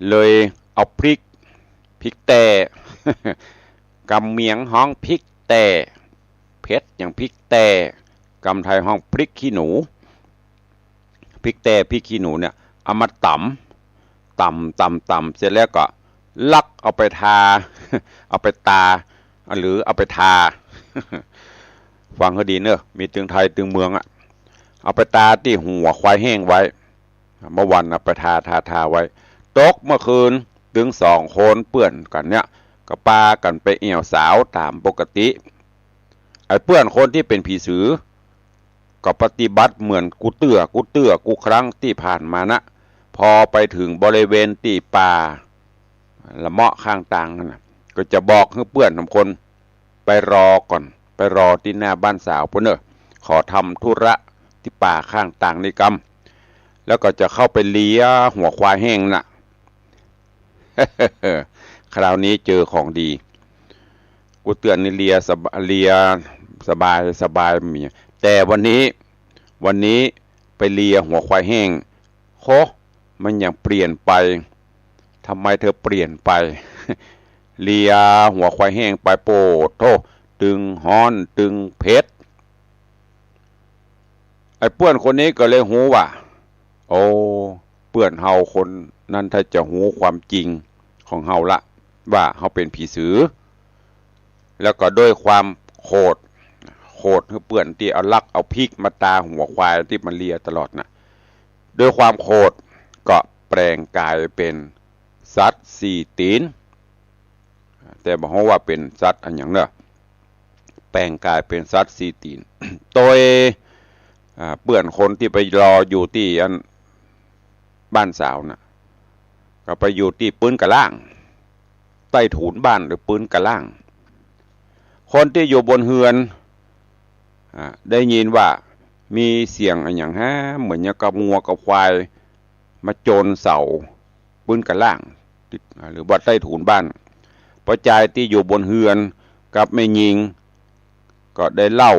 เลยเอาพริก พริกแต้ กำเมียงฮ้องพริกแต้ เผ็ดอย่างพริกแต้ กำไทยฮ้องพริกขี้หนู พริกแต้ พริกขี้หนูเนี่ย เอามาต๋ำ ต๋ำ ต๋ำ ต๋ำ เสร็จแล้วก็ลักเอาไปทา เอาไปตา หรือเอาไปทา ฟังให้ดีเนอะ มีตึงไทยตึงเมืองอะ เอาไปตาตี้หัวควายแห้งไว้ เมื่อวันน่ะไปทา ทา ทาไว้ ตกเมื่อคืน ตึงสองคนเปื้อนกั๋นเนี่ย ก็ปากั๋นไปแอ่วสาวต๋ามปกติ ไอ้เปื้อนคนตี้เป๋นผีสือ ก็ปฏิบัติเหมือนกู้เตื้อ กู้เตื้อ กู้ครั้งตี้ผ่านมานะ พอไปเถิงบริเวณตี้ป่าละเมาะข้างตางหั้นน่ะ ก็จะบอกหื้อเปื้อนสองคน ไปรอก่อน ไปรอตี้หน้าบ้านสาวปู้นเน่อ ขอทำธุระตี้ป่าข้างตางนี้กำ แล้วก็จะเข้าไปเลียหัวควายแห้งน่ะ คราวนี้เจอของดี กู้เตื้อนี่เลียสบาย เลียสบาย สบายเมีย แต่วันนี้ วันนี้ไปเลียหัวควายแห้ง โห มันอย่างเปลี่ยนไป ทำไมเธอเปลี่ยนไป เลียหัวควายแห้งไป โปดโธ่ ตึงฮ้อน ตึงเผ็ด ไอ้เปื้อนคนนี้ก็เลยฮู้ว่า โอ้ เปื้อนเฮาคนนั้นถ้าจะฮู้ความจริงของเฮาละ ว่าเฮาเป๋นผีสือ แล้วก็ด้วยความโขด โขดหื้อเปื้อนตี้เอาลักเอาพริกมาตาหัวควายตี้มันเลียตลอดน่ะ ด้วยความโขดก็แปลงกายเป๋นสัตว์สี่ตี๋น แต่บ่ฮู้ว่าเป๋นสัตว์อะหยังเนอะ แปลงกายเป๋นสัตว์สี่ตี๋น โตย อ่า เปื้อนคนตี้ไปรออยู่ตี้อันบ้านสาวน่ะ ก็ไปอยู่ตี้ปื๊นกะล่าง ใต้ถูนบ้านหรือปื๊นกะล่าง คนตี้อยู่บนเฮือน อ่า ได้ยินว่ามีเสียงอะหยังฮะ เหมือนอย่างกับงัวกับควายมาโจนเสา ปื๊นกะล่าง หรือว่าใต้ถูนบ้าน ป้อจายตี้อยู่บนเฮือนกับแม่ญิง ก็ได้เล่า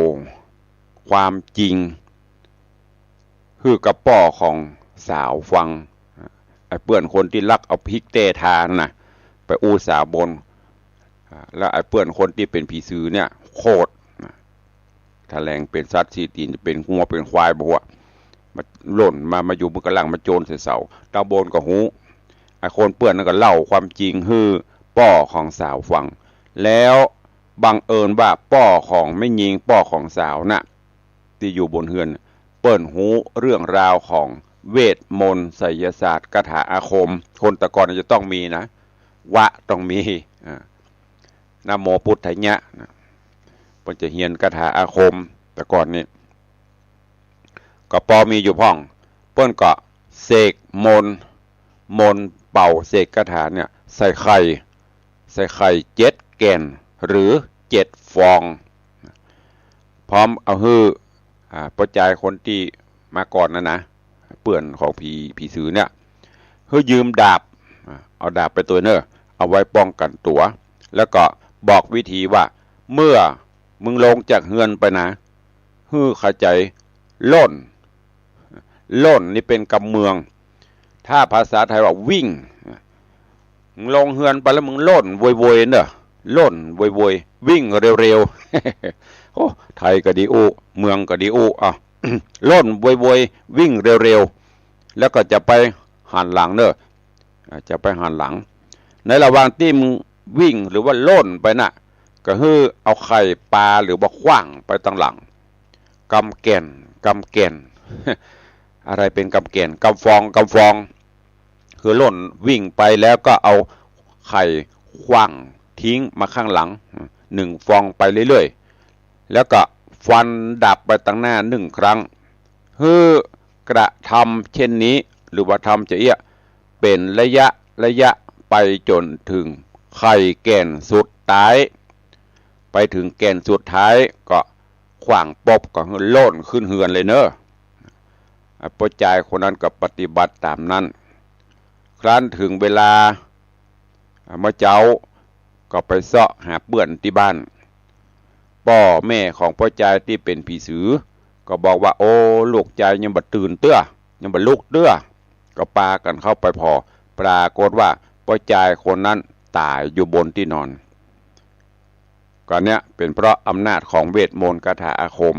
ความจริงหื้อกับป้อของสาวฟัง ไอ้เปื้อนคนตี้ลักเอาพริกแต้ทาน่ะ ไปอู้สาวบน อ่า แล้วไอ้เปื้อนคนตี้เป๋นผีสือเนี่ย โขด ถะแหลงเป๋นสัตว์สี่ตี๋น จะเป๋นงัวเป๋นควายบ่ฮู้อะ มาล่นมา มาอยู่ปื๊นกะล่าง มาโจนใส่เสา ตางบนก็ฮู้ ไอ้คนเปื้อนนั้นก็เล่าความจริงหื้อป้อของสาวฟัง แล้วบังเอิญว่าป้อของแม่ญิง ป้อของสาวน่ะ ตี้อยู่บนเฮือน เปิ้นฮู้เรื่องราวของเวทมนต์ ไสยศาสตร์ คาถาอาคม คนแต่ก่อนจะต้องมีนะ วะต้องมี อ่า นะโมพุทธายะนะ เปิ้นจะเฮียนคาถาอาคม แต่ก่อนนี้ ก็ปอมีอยู่พ่อง เปิ้นก็เสกมนต์ มนต์เป่าเสกคาถาเนี่ย ใส่ไข่ ใส่ไข่เจ็ดแก่น หรือเจ็ดฟอง พร้อมเอาหื้อ อ่า ป้อจายคนตี้มาก่อนนั้นนะ เปื้อนของผี ผีสือเนี่ย หื้อยืมดาบ อ่า เอาดาบไปตวยเน่อ เอาไว้ป้องกันตั๋ว แล้วก็บอกวิธีว่า เมื่อมึงลงจากเฮือนไปนะ หื้อเข้าใจ๋ล่น ล่นนี่เป๋นกำเมือง ถ้าภาษาไทยว่าวิ่ง มึงลงเฮือนไปแล้วมึงล่นโวยๆ เน่อ ล่นโวยๆ วิ่งเร็วๆ โอ้ ไทยก็ดีอู้ เมืองก็ดีอู้ อ่ะ ล่นโวยๆ วิ่งเร็วๆ แล้วก็จะไปหันหลังเน่อ อ่า จะไปหันหลัง ในระหว่างตี้มึงวิ่งหรือว่าล่นไปน่ะ ก็หื้อเอาไข่ปาหรือว่าขว้างไปตังหลัง กำแก่น กำแก่น อะไรเป๋นกำแก่น กำฟอง กำฟอง คือล่นวิ่งไปแล้วก็เอาไข่ขว้างทิ้งมาข้างหลัง หนึ่งฟองไปเรื่อยๆ แล้วก็ฟันดาบไปตังหน้าหนึ่งครั้ง หื้อกระทำเช่นนี้ หรือว่าทำจะเอี้ย เป๋นระยะระยะไปจ๋นเถิงไข่แก่นสุดท้าย ไปเถิงแก่นสุดท้ายก็ขว้างปบก็หื้อล่นขึ้นเฮือนเลยเน่อ อ่ะ ป้อจายคนนั้นก็ปฏิบัติต๋ามนั้น ครั้นเถิงเวลา อ่ะ เมื่อเจ๊าก็ไปเซาะหาเปื้อนตี้บ้าน ป้อแม่ของป้อจายตี้เป๋นผีสือ ก็บอกว่า โอ้ ลูกจายยังบ่ตื่นเตื้อ ยังบ่ลุกเตื้อ ก็ปากั๋นเข้าไปผ่อ ปรากฏว่าป้อจายคนนั้นต๋ายอยู่บนตี้นอน ก็เนี้ยเป๋นเพราะอำนาจของเวทมนต์คาถาอาคม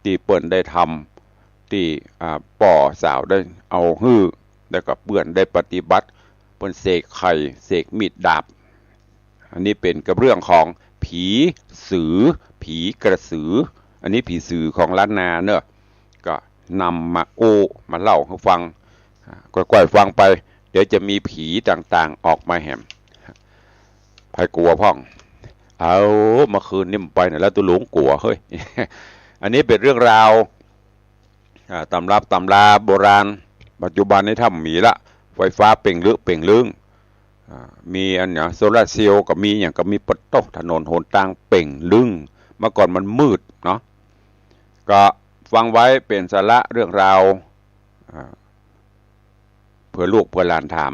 ตี้เปิ้นได้ทำ ตี้ อ่า ป้อสาวได้เอาหื้อ แล้วก็เปิ้นได้ปฏิบัติ เปิ้นเสกไข่ เสกมีดดาบ อันนี้เป๋นกับเรื่องของผีสือ ผีกระสือ อันนี้ผีสือของล้านนาเนอะ ก็นำมาอู้มาเล่าหื้อฟัง อ่า ก้อยๆ ฟังไป เดี๋ยวจะมีผีต่างๆ ออกมาแหม ใผกั๋วพ่อง เอา เมื่อคืนนี้มันไปไหนแล้ว ตุ๊ลุงกั๋วเฮ้ย อันนี้เป๋นเรื่องราว อ่า ต๋ำรับต๋ำราโบราณ ปัจจุบันนี้ถ้าบ่มีละ ไฟฟ้าเป่งลึเป่งลึง อ่า มีอันเนี้ย โซลาร์เซลล์ก็มี หยังก็มี ปะโต๊ะ ถนนหนตางเป่งลึง เมื่อก่อนมันมืดเนาะ ก็ฟังไว้เป๋นสาระเรื่องราว อ่า เผื่อลูกเผื่อหลานถาม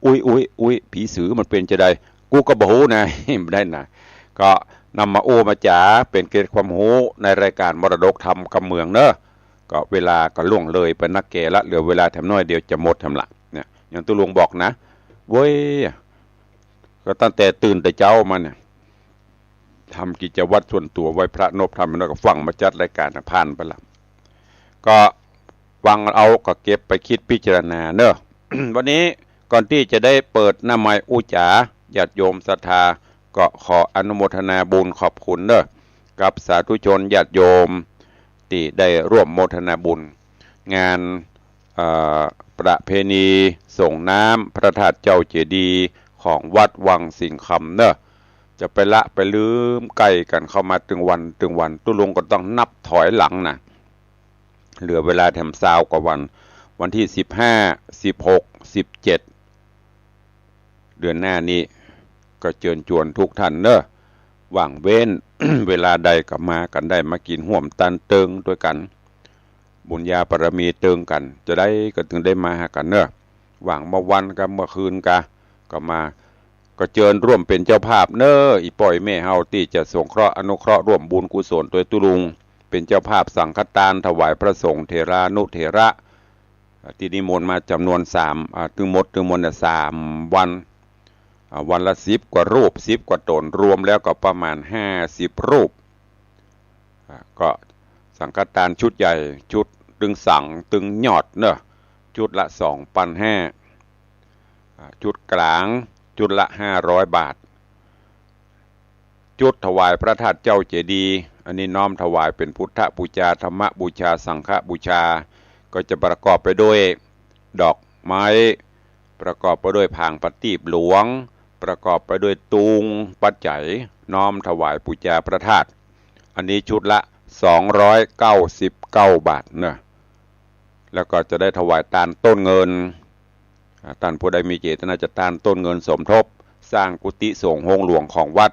อุ๊ย อุ๊ย อุ๊ย ผีสือมันเป๋นจาใด กูก็บ่ฮู้นะ บ่ได้นะ ก็นำมาอู้มาจ๋า เป๋นเกร็ดความฮู้ในรายการมรดกธรรมกำเมืองเนอะ ก็เวลาก็ล่วงเลยไปนักแก่ละ เหลือเวลาแถมน้อยเดียวจะหมดแถมละ เนี่ย อย่างตุ๊ลุงบอกนะ เว้ย ก็ตั้งแต่ตื่นแต่เจ๊ามาเนี่ย ทำกิจวัตรส่วนตั๋วไหว้พระนบธรรม แล้วก็ฟังมาจัดรายการน่ะ ผ่านไปละ ก็ฟังเอาก็เก็บไปกึ๊ดพิจารณาเนอะ วันนี้ก่อนตี้จะได้เปิดหน้าไมค์อู้จ๋า ญาติโยมศรัทธา ก็ขออนุโมทนาบุญขอบคุณเนอะ กับสาธุชนญาติโยมตี้ได้ร่วมโมทนาบุญ งาน เอ่อ ประเพณีส่งน้ำพระธาตุเจ้าเจดีย์ของวัดวังสิงห์คำเนอะ จะไปละไปลืมใก้กั๋นเข้ามาตึงวันตึงวัน ตุ๊ลุงก็ต้องนับถอยหลังนะ เหลือเวลาแถมซาวกว่าวัน วันตี้สิบห้า สิบหก สิบเจ็ด เดือนหน้านี้ ก็เจิญจวนทุกท่านเนอะ ว่างเว้น เวลาใดก็มากั๋นได้ มากิ๋นฮ่วมตานเติงตวยกั๋น บุญญาบารมีเติงกั๋น จาใดก็ตึงได้มาหากั๋นเนอะ ว่างเมื่อวันกาเมื่อคืนกา ก็มา ก็เจิญร่วมเป๋นเจ้าภาพเนอะ อี่ป้ออี่แม่เฮาตี้จะสงเคราะห์อนุเคราะห์ร่วมบุญกุศลตวยตุ๊ลุง เป๋นเจ้าภาพสังฆตานถวายพระสงฆ์เถรานุเถระ อ่า ตี้นิมนต์มาจ๋ำนวนสาม อ่า ตึงหมดตึงมวลเนี่ยสามวัน อ่า วันละสิบกว่ารูป สิบกว่าต๋น รวมแล้วก็ประมาณห้าสิบรูป อ่า ก็สังฆตานชุดใหญ่ ชุดตึงสังตึงยอดเนอะ ชุดละสองปันห้า อ่า ชุดก๋าง ชุดละห้าร้อยบาท ชุดถวายพระธาตุเจ้าเจดีย์ อันนี้น้อมถวายเป๋นพุทธบูชา ธรรมบูชา สังฆบูชา ก็จะประกอบไปด้วยดอกไม้ ประกอบไปด้วยผางประตีปหลวง ประกอบไปด้วยตุง ปัจจัย น้อมถวายบูชาพระธาตุ อันนี้ชุดละสองร้อยเก้าสิบเก้าบาทเนอะ แล้วก็จะได้ถวายตานต้นเงิน อ่า ต้านผู้ใดมีเจตนาจะตานต้นเงินสมทบ สร้างกุฏิสงฆ์โฮงหลวงของวัด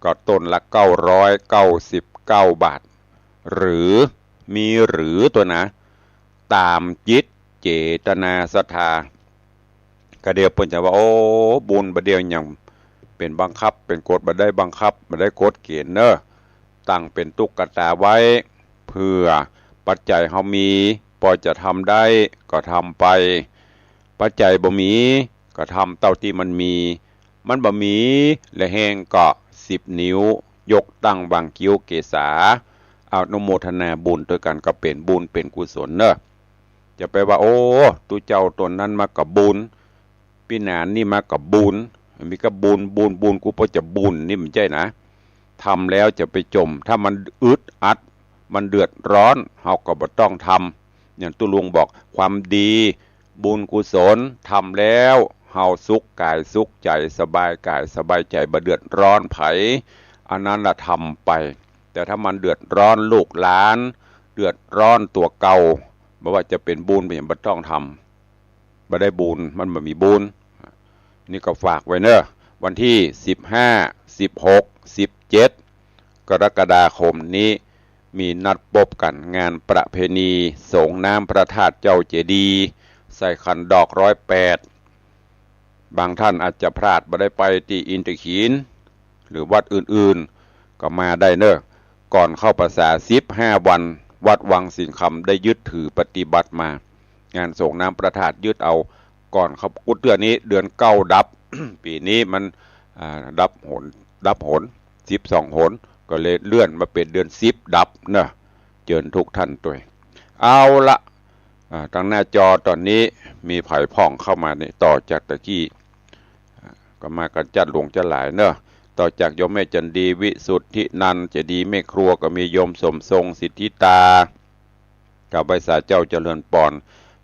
ก็ต้นละเก้าร้อยเก้าสิบเก้าบาท หรือมีหรือตวยนะ ต๋ามจิตเจตนาศรัทธา ก็เดี๋ยวเปิ้นจะว่า โอ้ บุญบ่าเดี่ยวหยังเป๋นบังคับ เป๋นกฎบ่ได้บังคับ บ่ได้กฎเกณฑ์เนอะ ตั้งเป๋นตุ๊กตาไว้ เผื่อปัจจัยเฮามี ปอจะทำได้ก็ทำไป ปัจจัยบ่มี ก็ทำเต้าตี้มันมี มันบ่มี และแฮงก็สิบนิ้ว ยกตั้งวางคิ้วเกศา อนุโมทนาบุญตวยกั๋น ก็เป๋นบุญเป๋นกุศลเนอะ จะไปว่า โอ้ ตุ๊เจ้าต๋นนั้นมาก็บุญ ปี้หนานนี่มาก็บุญ มีก็บุญ บุญ บุญ กูปอจะบุญ นี่บ่ใจ้นะ ทำแล้วจะไปจ่ม ถ้ามันอึดอัด มันเดือดร้อน เฮาก็บ่ต้องทำ อย่างตุ๊ลุงบอก ความดี บุญกุศล ทำแล้วเฮาสุขก๋ายสุขใจ๋ สบายก๋ายสบายใจ๋ บ่เดือดร้อนใผ อันนั้นละทำไป แต่ถ้ามันเดือดร้อนลูกหลาน เดือดร้อนตั๋วเก่า บ่ว่าจะเป๋นบุญเป๋นหยัง บ่ต้องทำ บ่ได้บุญ มันบ่มีบุญ นี่ก็ฝากไว้เนอะ วันตี้สิบห้า สิบหก สิบเจ็ด กรกฎาคมนี้ มีนัดปบกั๋นงานประเพณีส่งน้ำพระธาตุเจ้าเจดีย์ ใส่ขันดอกร้อยแปด บางท่านอาจจะพลาดบ่ได้ไปตี้อินทขีฬ หรือวัดอื่นๆ ก็มาได้เนอะ ก่อนเข้าพรรษาสิบห้าวัน วัดวังสิงห์คำได้ยึดถือปฏิบัติมา งานสรงน้ำพระธาตุยึดเอา ก่อนเขากุเตื้อนี้เดือนเก้าดับ ปี๋นี้มัน อ่า ดับหน ดับหน สิบสองหน ก็เลยเลื่อนมาเป๋นเดือนสิบดับเนาะ เจิญทุกท่านตวย เอาละ อ่า ตางหน้าจอต๋อนนี้มีใผพ่องเข้ามาเนี่ย ต่อจากตะกี้ อ่า ก็มากั๋นจ๊าดหลวงจ๊าดหลายเนาะ ต่อจากโยมแม่จันดี วิสุทธินันท์ เจดีย์แม่ครัว ก็มีโยมสมทรง สิทธิตา กราบไหว้สาเจ้า เจริญปอน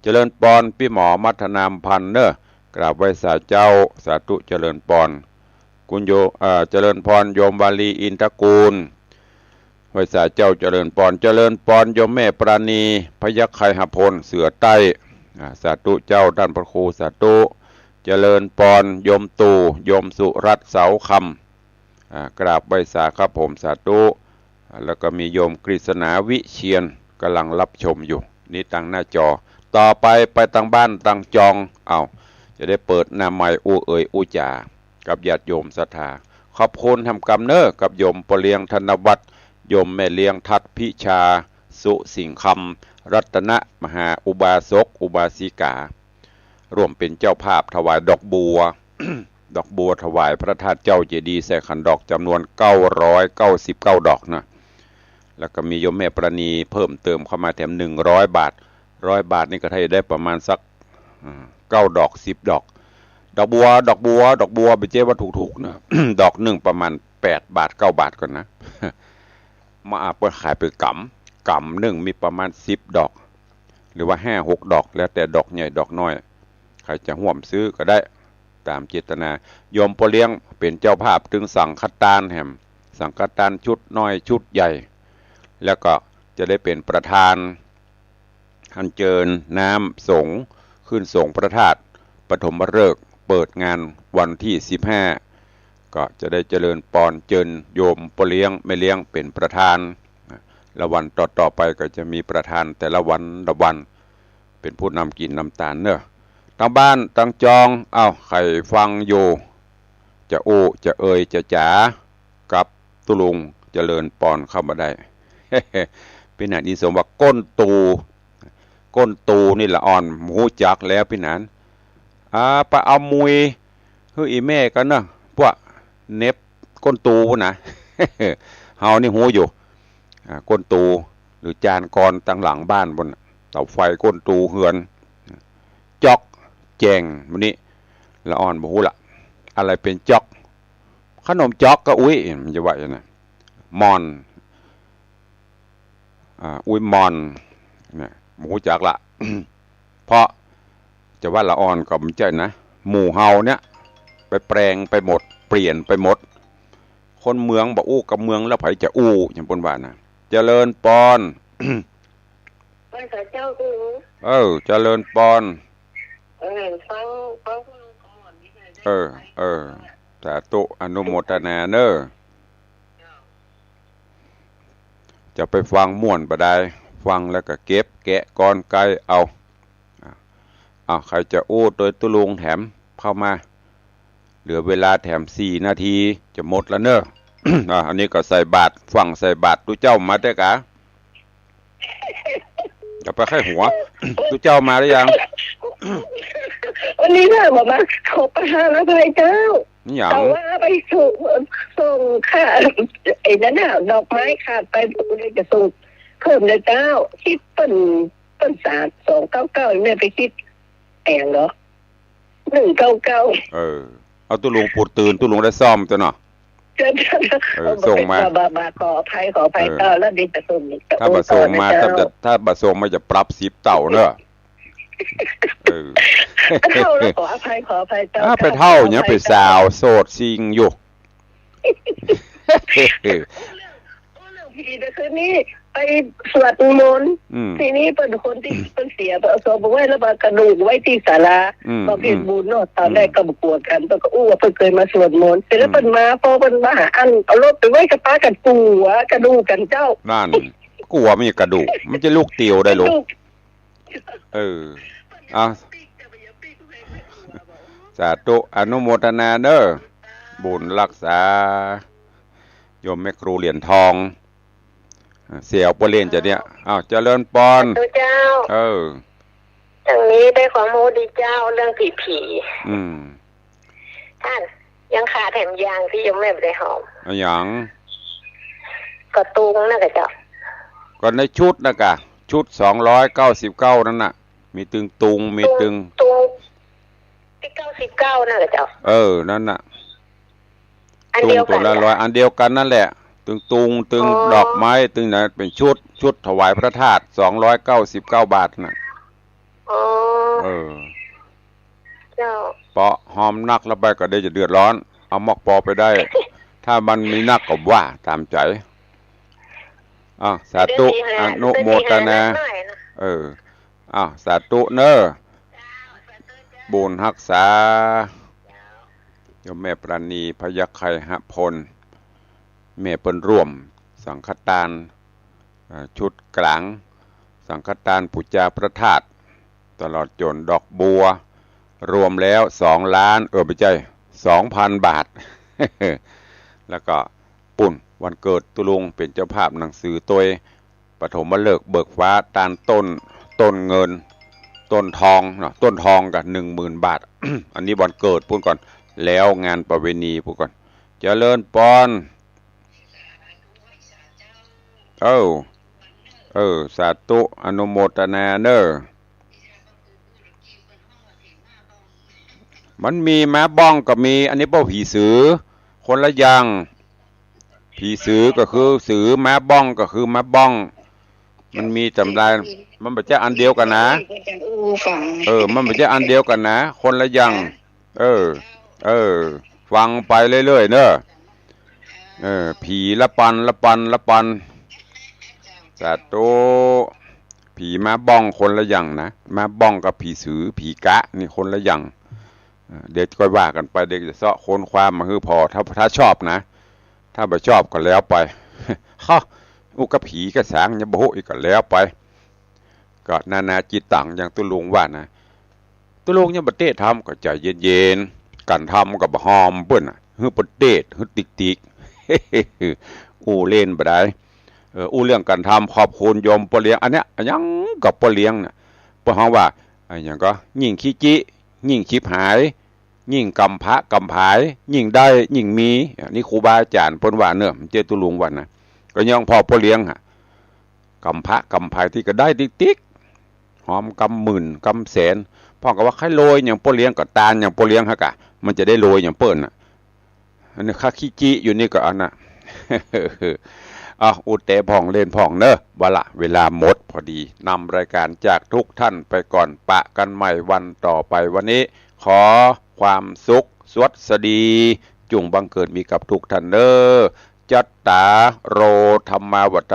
เจริญปอน ปี้หมอมัทนามพันธ์เนาะ กราบไหว้สาเจ้า สาธุ เจริญปอน คุณโย เอ่อ เจริญปอน โยมวาลี อินทกูล ไหว้สาเจ้า เจริญปอน เจริญปอน โยมแม่ปราณี พยัคฆ์ไคหพล เสือใต้ อ่า สาธุเจ้า ต้านพระครู สาธุ เจริญปอน โยมตู่ โยมสุรัตน์ เสาคำ อ่า กราบไหว้สาครับผม สาธุ อ่า แล้วก็มีโยมกฤษณา วิเชียร ก่ำลังรับชมอยู่ นี่ตางหน้าจอ ต่อไปไปตางบ้านตางจอง เอ้า จะได้เปิดหน้าไมค์อู้เอ่ยอู้จ๋า กับญาติโยมศรัทธา ขอบคุณแหมกำเนาะ กับโยมป้อเลี้ยงธนวัฒน์ โยมแม่เลี้ยงทัศน์พิชา สุสิงห์คำ รัตนมหาอุบาสกอุบาสิกา ร่วมเป๋นเจ้าภาพถวายดอกบัว ดอกบัวถวายพระธาตุเจ้าเจดีย์ใส่ขันดอกจ๋ำนวนเก้าร้อยเก้าสิบเก้าดอกนะ แล้วก็มีโยมแม่ปราณีเพิ่มเติมเข้ามาแถมหนึ่งร้อยบาท ร้อยบาทนี่ก็ถ้าจะได้ประมาณสัก อ่า เก้าดอก สิบดอก ดอกบัว ดอกบัว ดอกบัวบ่ใจ้ว่าถูกๆ นะ ดอกหนึ่งประมาณแปดบาท เก้าบาทก่อนนะ มา อ่า เปิ้นขายเป๋นกำ กำหนึ่งมีประมาณสิบดอก หรือว่าห้าหกดอก แล้วแต่ดอกใหญ่ดอกน้อย ใผจะฮ่วมซื้อก็ได้ ต๋ามเจตนา โยมป้อเลี้ยงเป๋นเจ้าภาพ ตึงสังฆทานแหม สังฆทานชุดน้อยชุดใหญ่ แล้วก็จะได้เป๋นประธาน อัญเจิญน้ำสงฆ์ ขึ้นสงฆ์พระธาตุ ปฐมฤกษ์ เปิดงานวันที่สิบห้า ก็จะได้เจริญปอนเจิญโยมป้อเลี้ยงแม่เลี้ยงเป๋นประธาน ละวันต่อๆ ไปก็จะมีประธานแต่ละวันละวัน เป๋นผู้นำกิ๋นนำตานเนาะ ตางบ้านตางจอง เอ้า ใผฟังอยู่ จะอู้จะเอ่ยจะจ๋า กับตุ๊ลุงเจริญปอนเข้ามาได้ ปี้หนานอินสมว่าก้นตู ก้นตูนี่ละอ่อนฮู้จักแล้วปี้หนาน อ่า ไปเอามุยหื้ออี่แม่ก่อนเนาะ พวกเหน็บก้นตูพู้นนะ เฮานี่ฮู้อยู่ อ่า ก้นตู หรือจานกรตางหลังบ้านพู้นน่ะ เต๋าไฟก้นตูเฮือน จ๊อก แจ้ง มื้อนี้ละอ่อนบ่ฮู้ละ อะไรเป๋นจ๊อก ขนมจ๊อกก็อุ๊ย มันจะว่าอย่างนั้น ม่อน อ่า อุ๊ยม่อน เนี่ย บ่ฮู้จักละ เพราะจะว่าละอ่อนก็บ่ใจ้นะ หมู่เฮาเนี่ย ไปแปลงไปหมด เปลี่ยนไปหมด คนเมืองบ่อู้กับเมืองแล้ว ใผจะอู้ อย่างเปิ้นว่านะ เจริญปอน ไหว้สาเจ้า เออ เจริญปอน เออ ฟัง ฟัง เออ เออ สาธุ อนุโมทนาเนาะ จะไปฟังม่วนบ่ดาย ฟังแล้วก็เก็บแกะกอนไกเอา อ่ะ อ้าว ใผจะอู้ตวยตุ๊ลุงแถมเข้ามา เหลือเวลาแถมสี่นาที จะหมดแล้วเนาะ อ่ะ อันนี้ก็ใส่บาตร ฟั่งใส่บาตร ตุ๊เจ้ามาเต๊อะกา จะไปใค่หัว ตุ๊เจ้ามาหรือยัง วันนี้น่ะ บอกมา ขอประทานอภัยเจ้า หยัง แต่ว่าไปส่ง ส่งค่ะ ไอ้นั่นน่ะ ดอกไม้ขาดไป ผมเลยจะส่งเพิ่มนะเจ้า คิดเปิ้น เปิ้นสาม สองเก้าเก้า แม่ไปคิดแปลงเหรอ หนึ่งเก้าเก้า เออ เอาตุ๊ลุงปูดตื่น ตุ๊ลุงได้ซ่อมเต๊อะเนาะ เจ้า เออ ส่งมา บ่ บ่ บ่ ขออภัย ขออภัย เออ เจ้า แล้วเดี๋ยวจะส่ง จะ ถ้าบ่ส่งมา โอนต่อนะเจ้า ถ้าจะ ถ้าบ่ส่งมาจะปรับสิบเต้าเนาะ เออ เฒ่าแล้ว ขออภัย ขออภัยเจ้า อ่า ไปเฒ่าหยัง ขออภัย ไปสาวโสดซิ่งอยู่ เรื่องผีแต่คืนนี้ไปสวดมนต์ อืม ทีนี้เปิ้นคนตี้เปิ้นเสีย เปิ้นเอาศพไปไว้แล้วก็กระดูกไว้ตี้ศาลา อืม บำเพ็ญบุญเนาะ ตอนแรกก็บ่กลัวกั๋น เปิ้นก็อู้ว่าเปิ้นเกยมาสวดมนต์ เสร็จแล้ว อืม เปิ้นมา พอเปิ้นมาหาอั้น เอารถไปไว้กับป้ากั๋น กั๋วกระดูกกั๋นเจ้า นั่น กั๋วมันจะกระดูก มันจะลุกเตียวได้ลูก กระดูก เออ อ่ะ สาธุ อนุโมทนาเนาะ บุญรักษา โยมแม่ครูเหรียญทอง อ่า เสียเอาเป้อเล่นจะเนี่ย อ้าว เจริญปอน สาธุเจ้า เออ อย่างนี้ได้ความรู้ดีเจ้า เรื่องผีๆ อืม ท่าน ยังขาดแถมอย่างตี้โยมแม่บ่ได้ถาม อะหยัง ก็ตุงนะกะเจ้า ก็ในชุดนะกะ ชุดสองร้อยเก้าสิบเก้านั่นน่ะ มีตึงตุง มีตึง ตุง ตี้เก้าสิบเก้านะกะเจ้า เออ นั่นน่ะ อันเดียวกั๋น ตุงตั๋วละร้อย อันเดียวกั๋นนั่นแหละ ตึงตุง ตึง อ๋อ ดอกไม้ ตึงไหน เป๋นชุด ชุดถวายพระธาตุ สองร้อยเก้าสิบเก้าบาทน่ะ อ๋อ เออ เจ้า เปาะหอมนักแล้วไปก็เดี๋ยวจะเดือดร้อน เอามอกปอไปได้ ถ้ามันมีนักก็ว่าต๋ามใจ๋ อ้าว สาธุ เดี๋ยวสิหา อนุโมทนา เดี๋ยวสิหานักหน่อยนะ เออ อ้าว สาธุเน้อ บุญฮักษา โยมแม่ปราณี พยัคฆไคหพล แม่เปิ้นร่วมสังฆทาน เอ่อ ชุดก๋าง สังฆทานปู๋จาพระธาตุ ตลอดจ๋นดอกบัว รวมแล้วสองล้าน เออ บ่ใจ้ สองพันบาท แล้วก็ ปู๊น วันเกิดตุ๊ลุงเป๋นเจ้าภาพหนังสือตวย ปฐมฤกษ์เบิกฟ้า ตานต้น ต้นเงิน ต้นทองเนาะ ต้นทองกะหนึ่งหมื่นบาท อันนี้วันเกิดปู๊นก่อน แล้วงานประเวณีปู๊นก่อน เจริญปอน เอ้า เออ สาธุ อนุโมทนาเน้อ มันมีม้าบ้องก็มี อันนี้เป้าผีสือ คนละอย่าง ผีสือก็คือสือ ม้าบ้องก็คือม้าบ้อง มันมีต๋ำรา มันบ่ใจ้อันเดียวกั๋นนะ เออ มันบ่ใจ้อันเดียวกั๋นนะ คนละอย่าง เออ เออ ฟังไปเรื่อยๆ เน้อ เออ ผีละปัน ละปัน ละปัน สาธุ ผีม้าบ้องคนละอย่างนะ ม้าบ้องกับผีสือ ผีกะนี่คนละอย่าง เอ่อ เดี๋ยวก็ว่ากั๋นไป เดี๋ยวจะเซาะค้นคว้ามาหื้อผ่อ ถ้า ถ้าชอบนะ ถ้าบ่ชอบก็แล้วไป ฮะ อุกะผีกะสาง ยังบ่ฮู้อีกก็แล้วไป ก็นานาจิตตัง อย่างตุ๊ลุงว่านะ ตุ๊ลุงยังบ่เต๊ทำ ก็ใจ๋เย็นๆ กั๋นทำก็บ่ฮอมเปิ้นน่ะ หื้อเปิ้นเต๊ หื้อติ๊กๆ อู้เล่นบ่ได้ เออ อู้เรื่องกั๋นทำ ขอบคุณโยมป้อเลี้ยง อันเนี้ย อะหยังก็ป้อเลี้ยงเนี่ย เปิ้นฮ้องว่า อะหยังก็ ยิ่งขี้จิ ยิ่งฉิบหาย ยิ่งกำพร้ากำผาย ยิ่งได้ยิ่งมี อันนี้ครูบาอาจ๋ารย์เปิ้นว่าเน่อ บ่ใจ้ตุ๊ลุงว่านะ ก็ย้อนพ่อป้อเลี้ยงหะ กำพร้ากำผายตี้ก็ได้ติ๊กๆ ฮอมกำหมื่นกำแสน พ่องก็ว่าใค่รวยอย่างป้อเลี้ยงก็ตานอย่างป้อเลี้ยงหะกะ มันจะได้รวยอย่างเปิ้นน่ะ อันนี้ข้าขี้จิอยู่นี่ก็อันน่ะ อ้าว อู้เต๊พ่องเล่นพ่องเน่อ ว่าละ เวลาหมดพอดี นำรายการจากทุกท่านไปก่อน ปะกั๋นใหม่วันต่อไป วันนี้ขอความสุขสวัสดี จุ่งบังเกิดมีกับทุกท่านเน่อ จัตตาโร ธัมมา วัฑฒ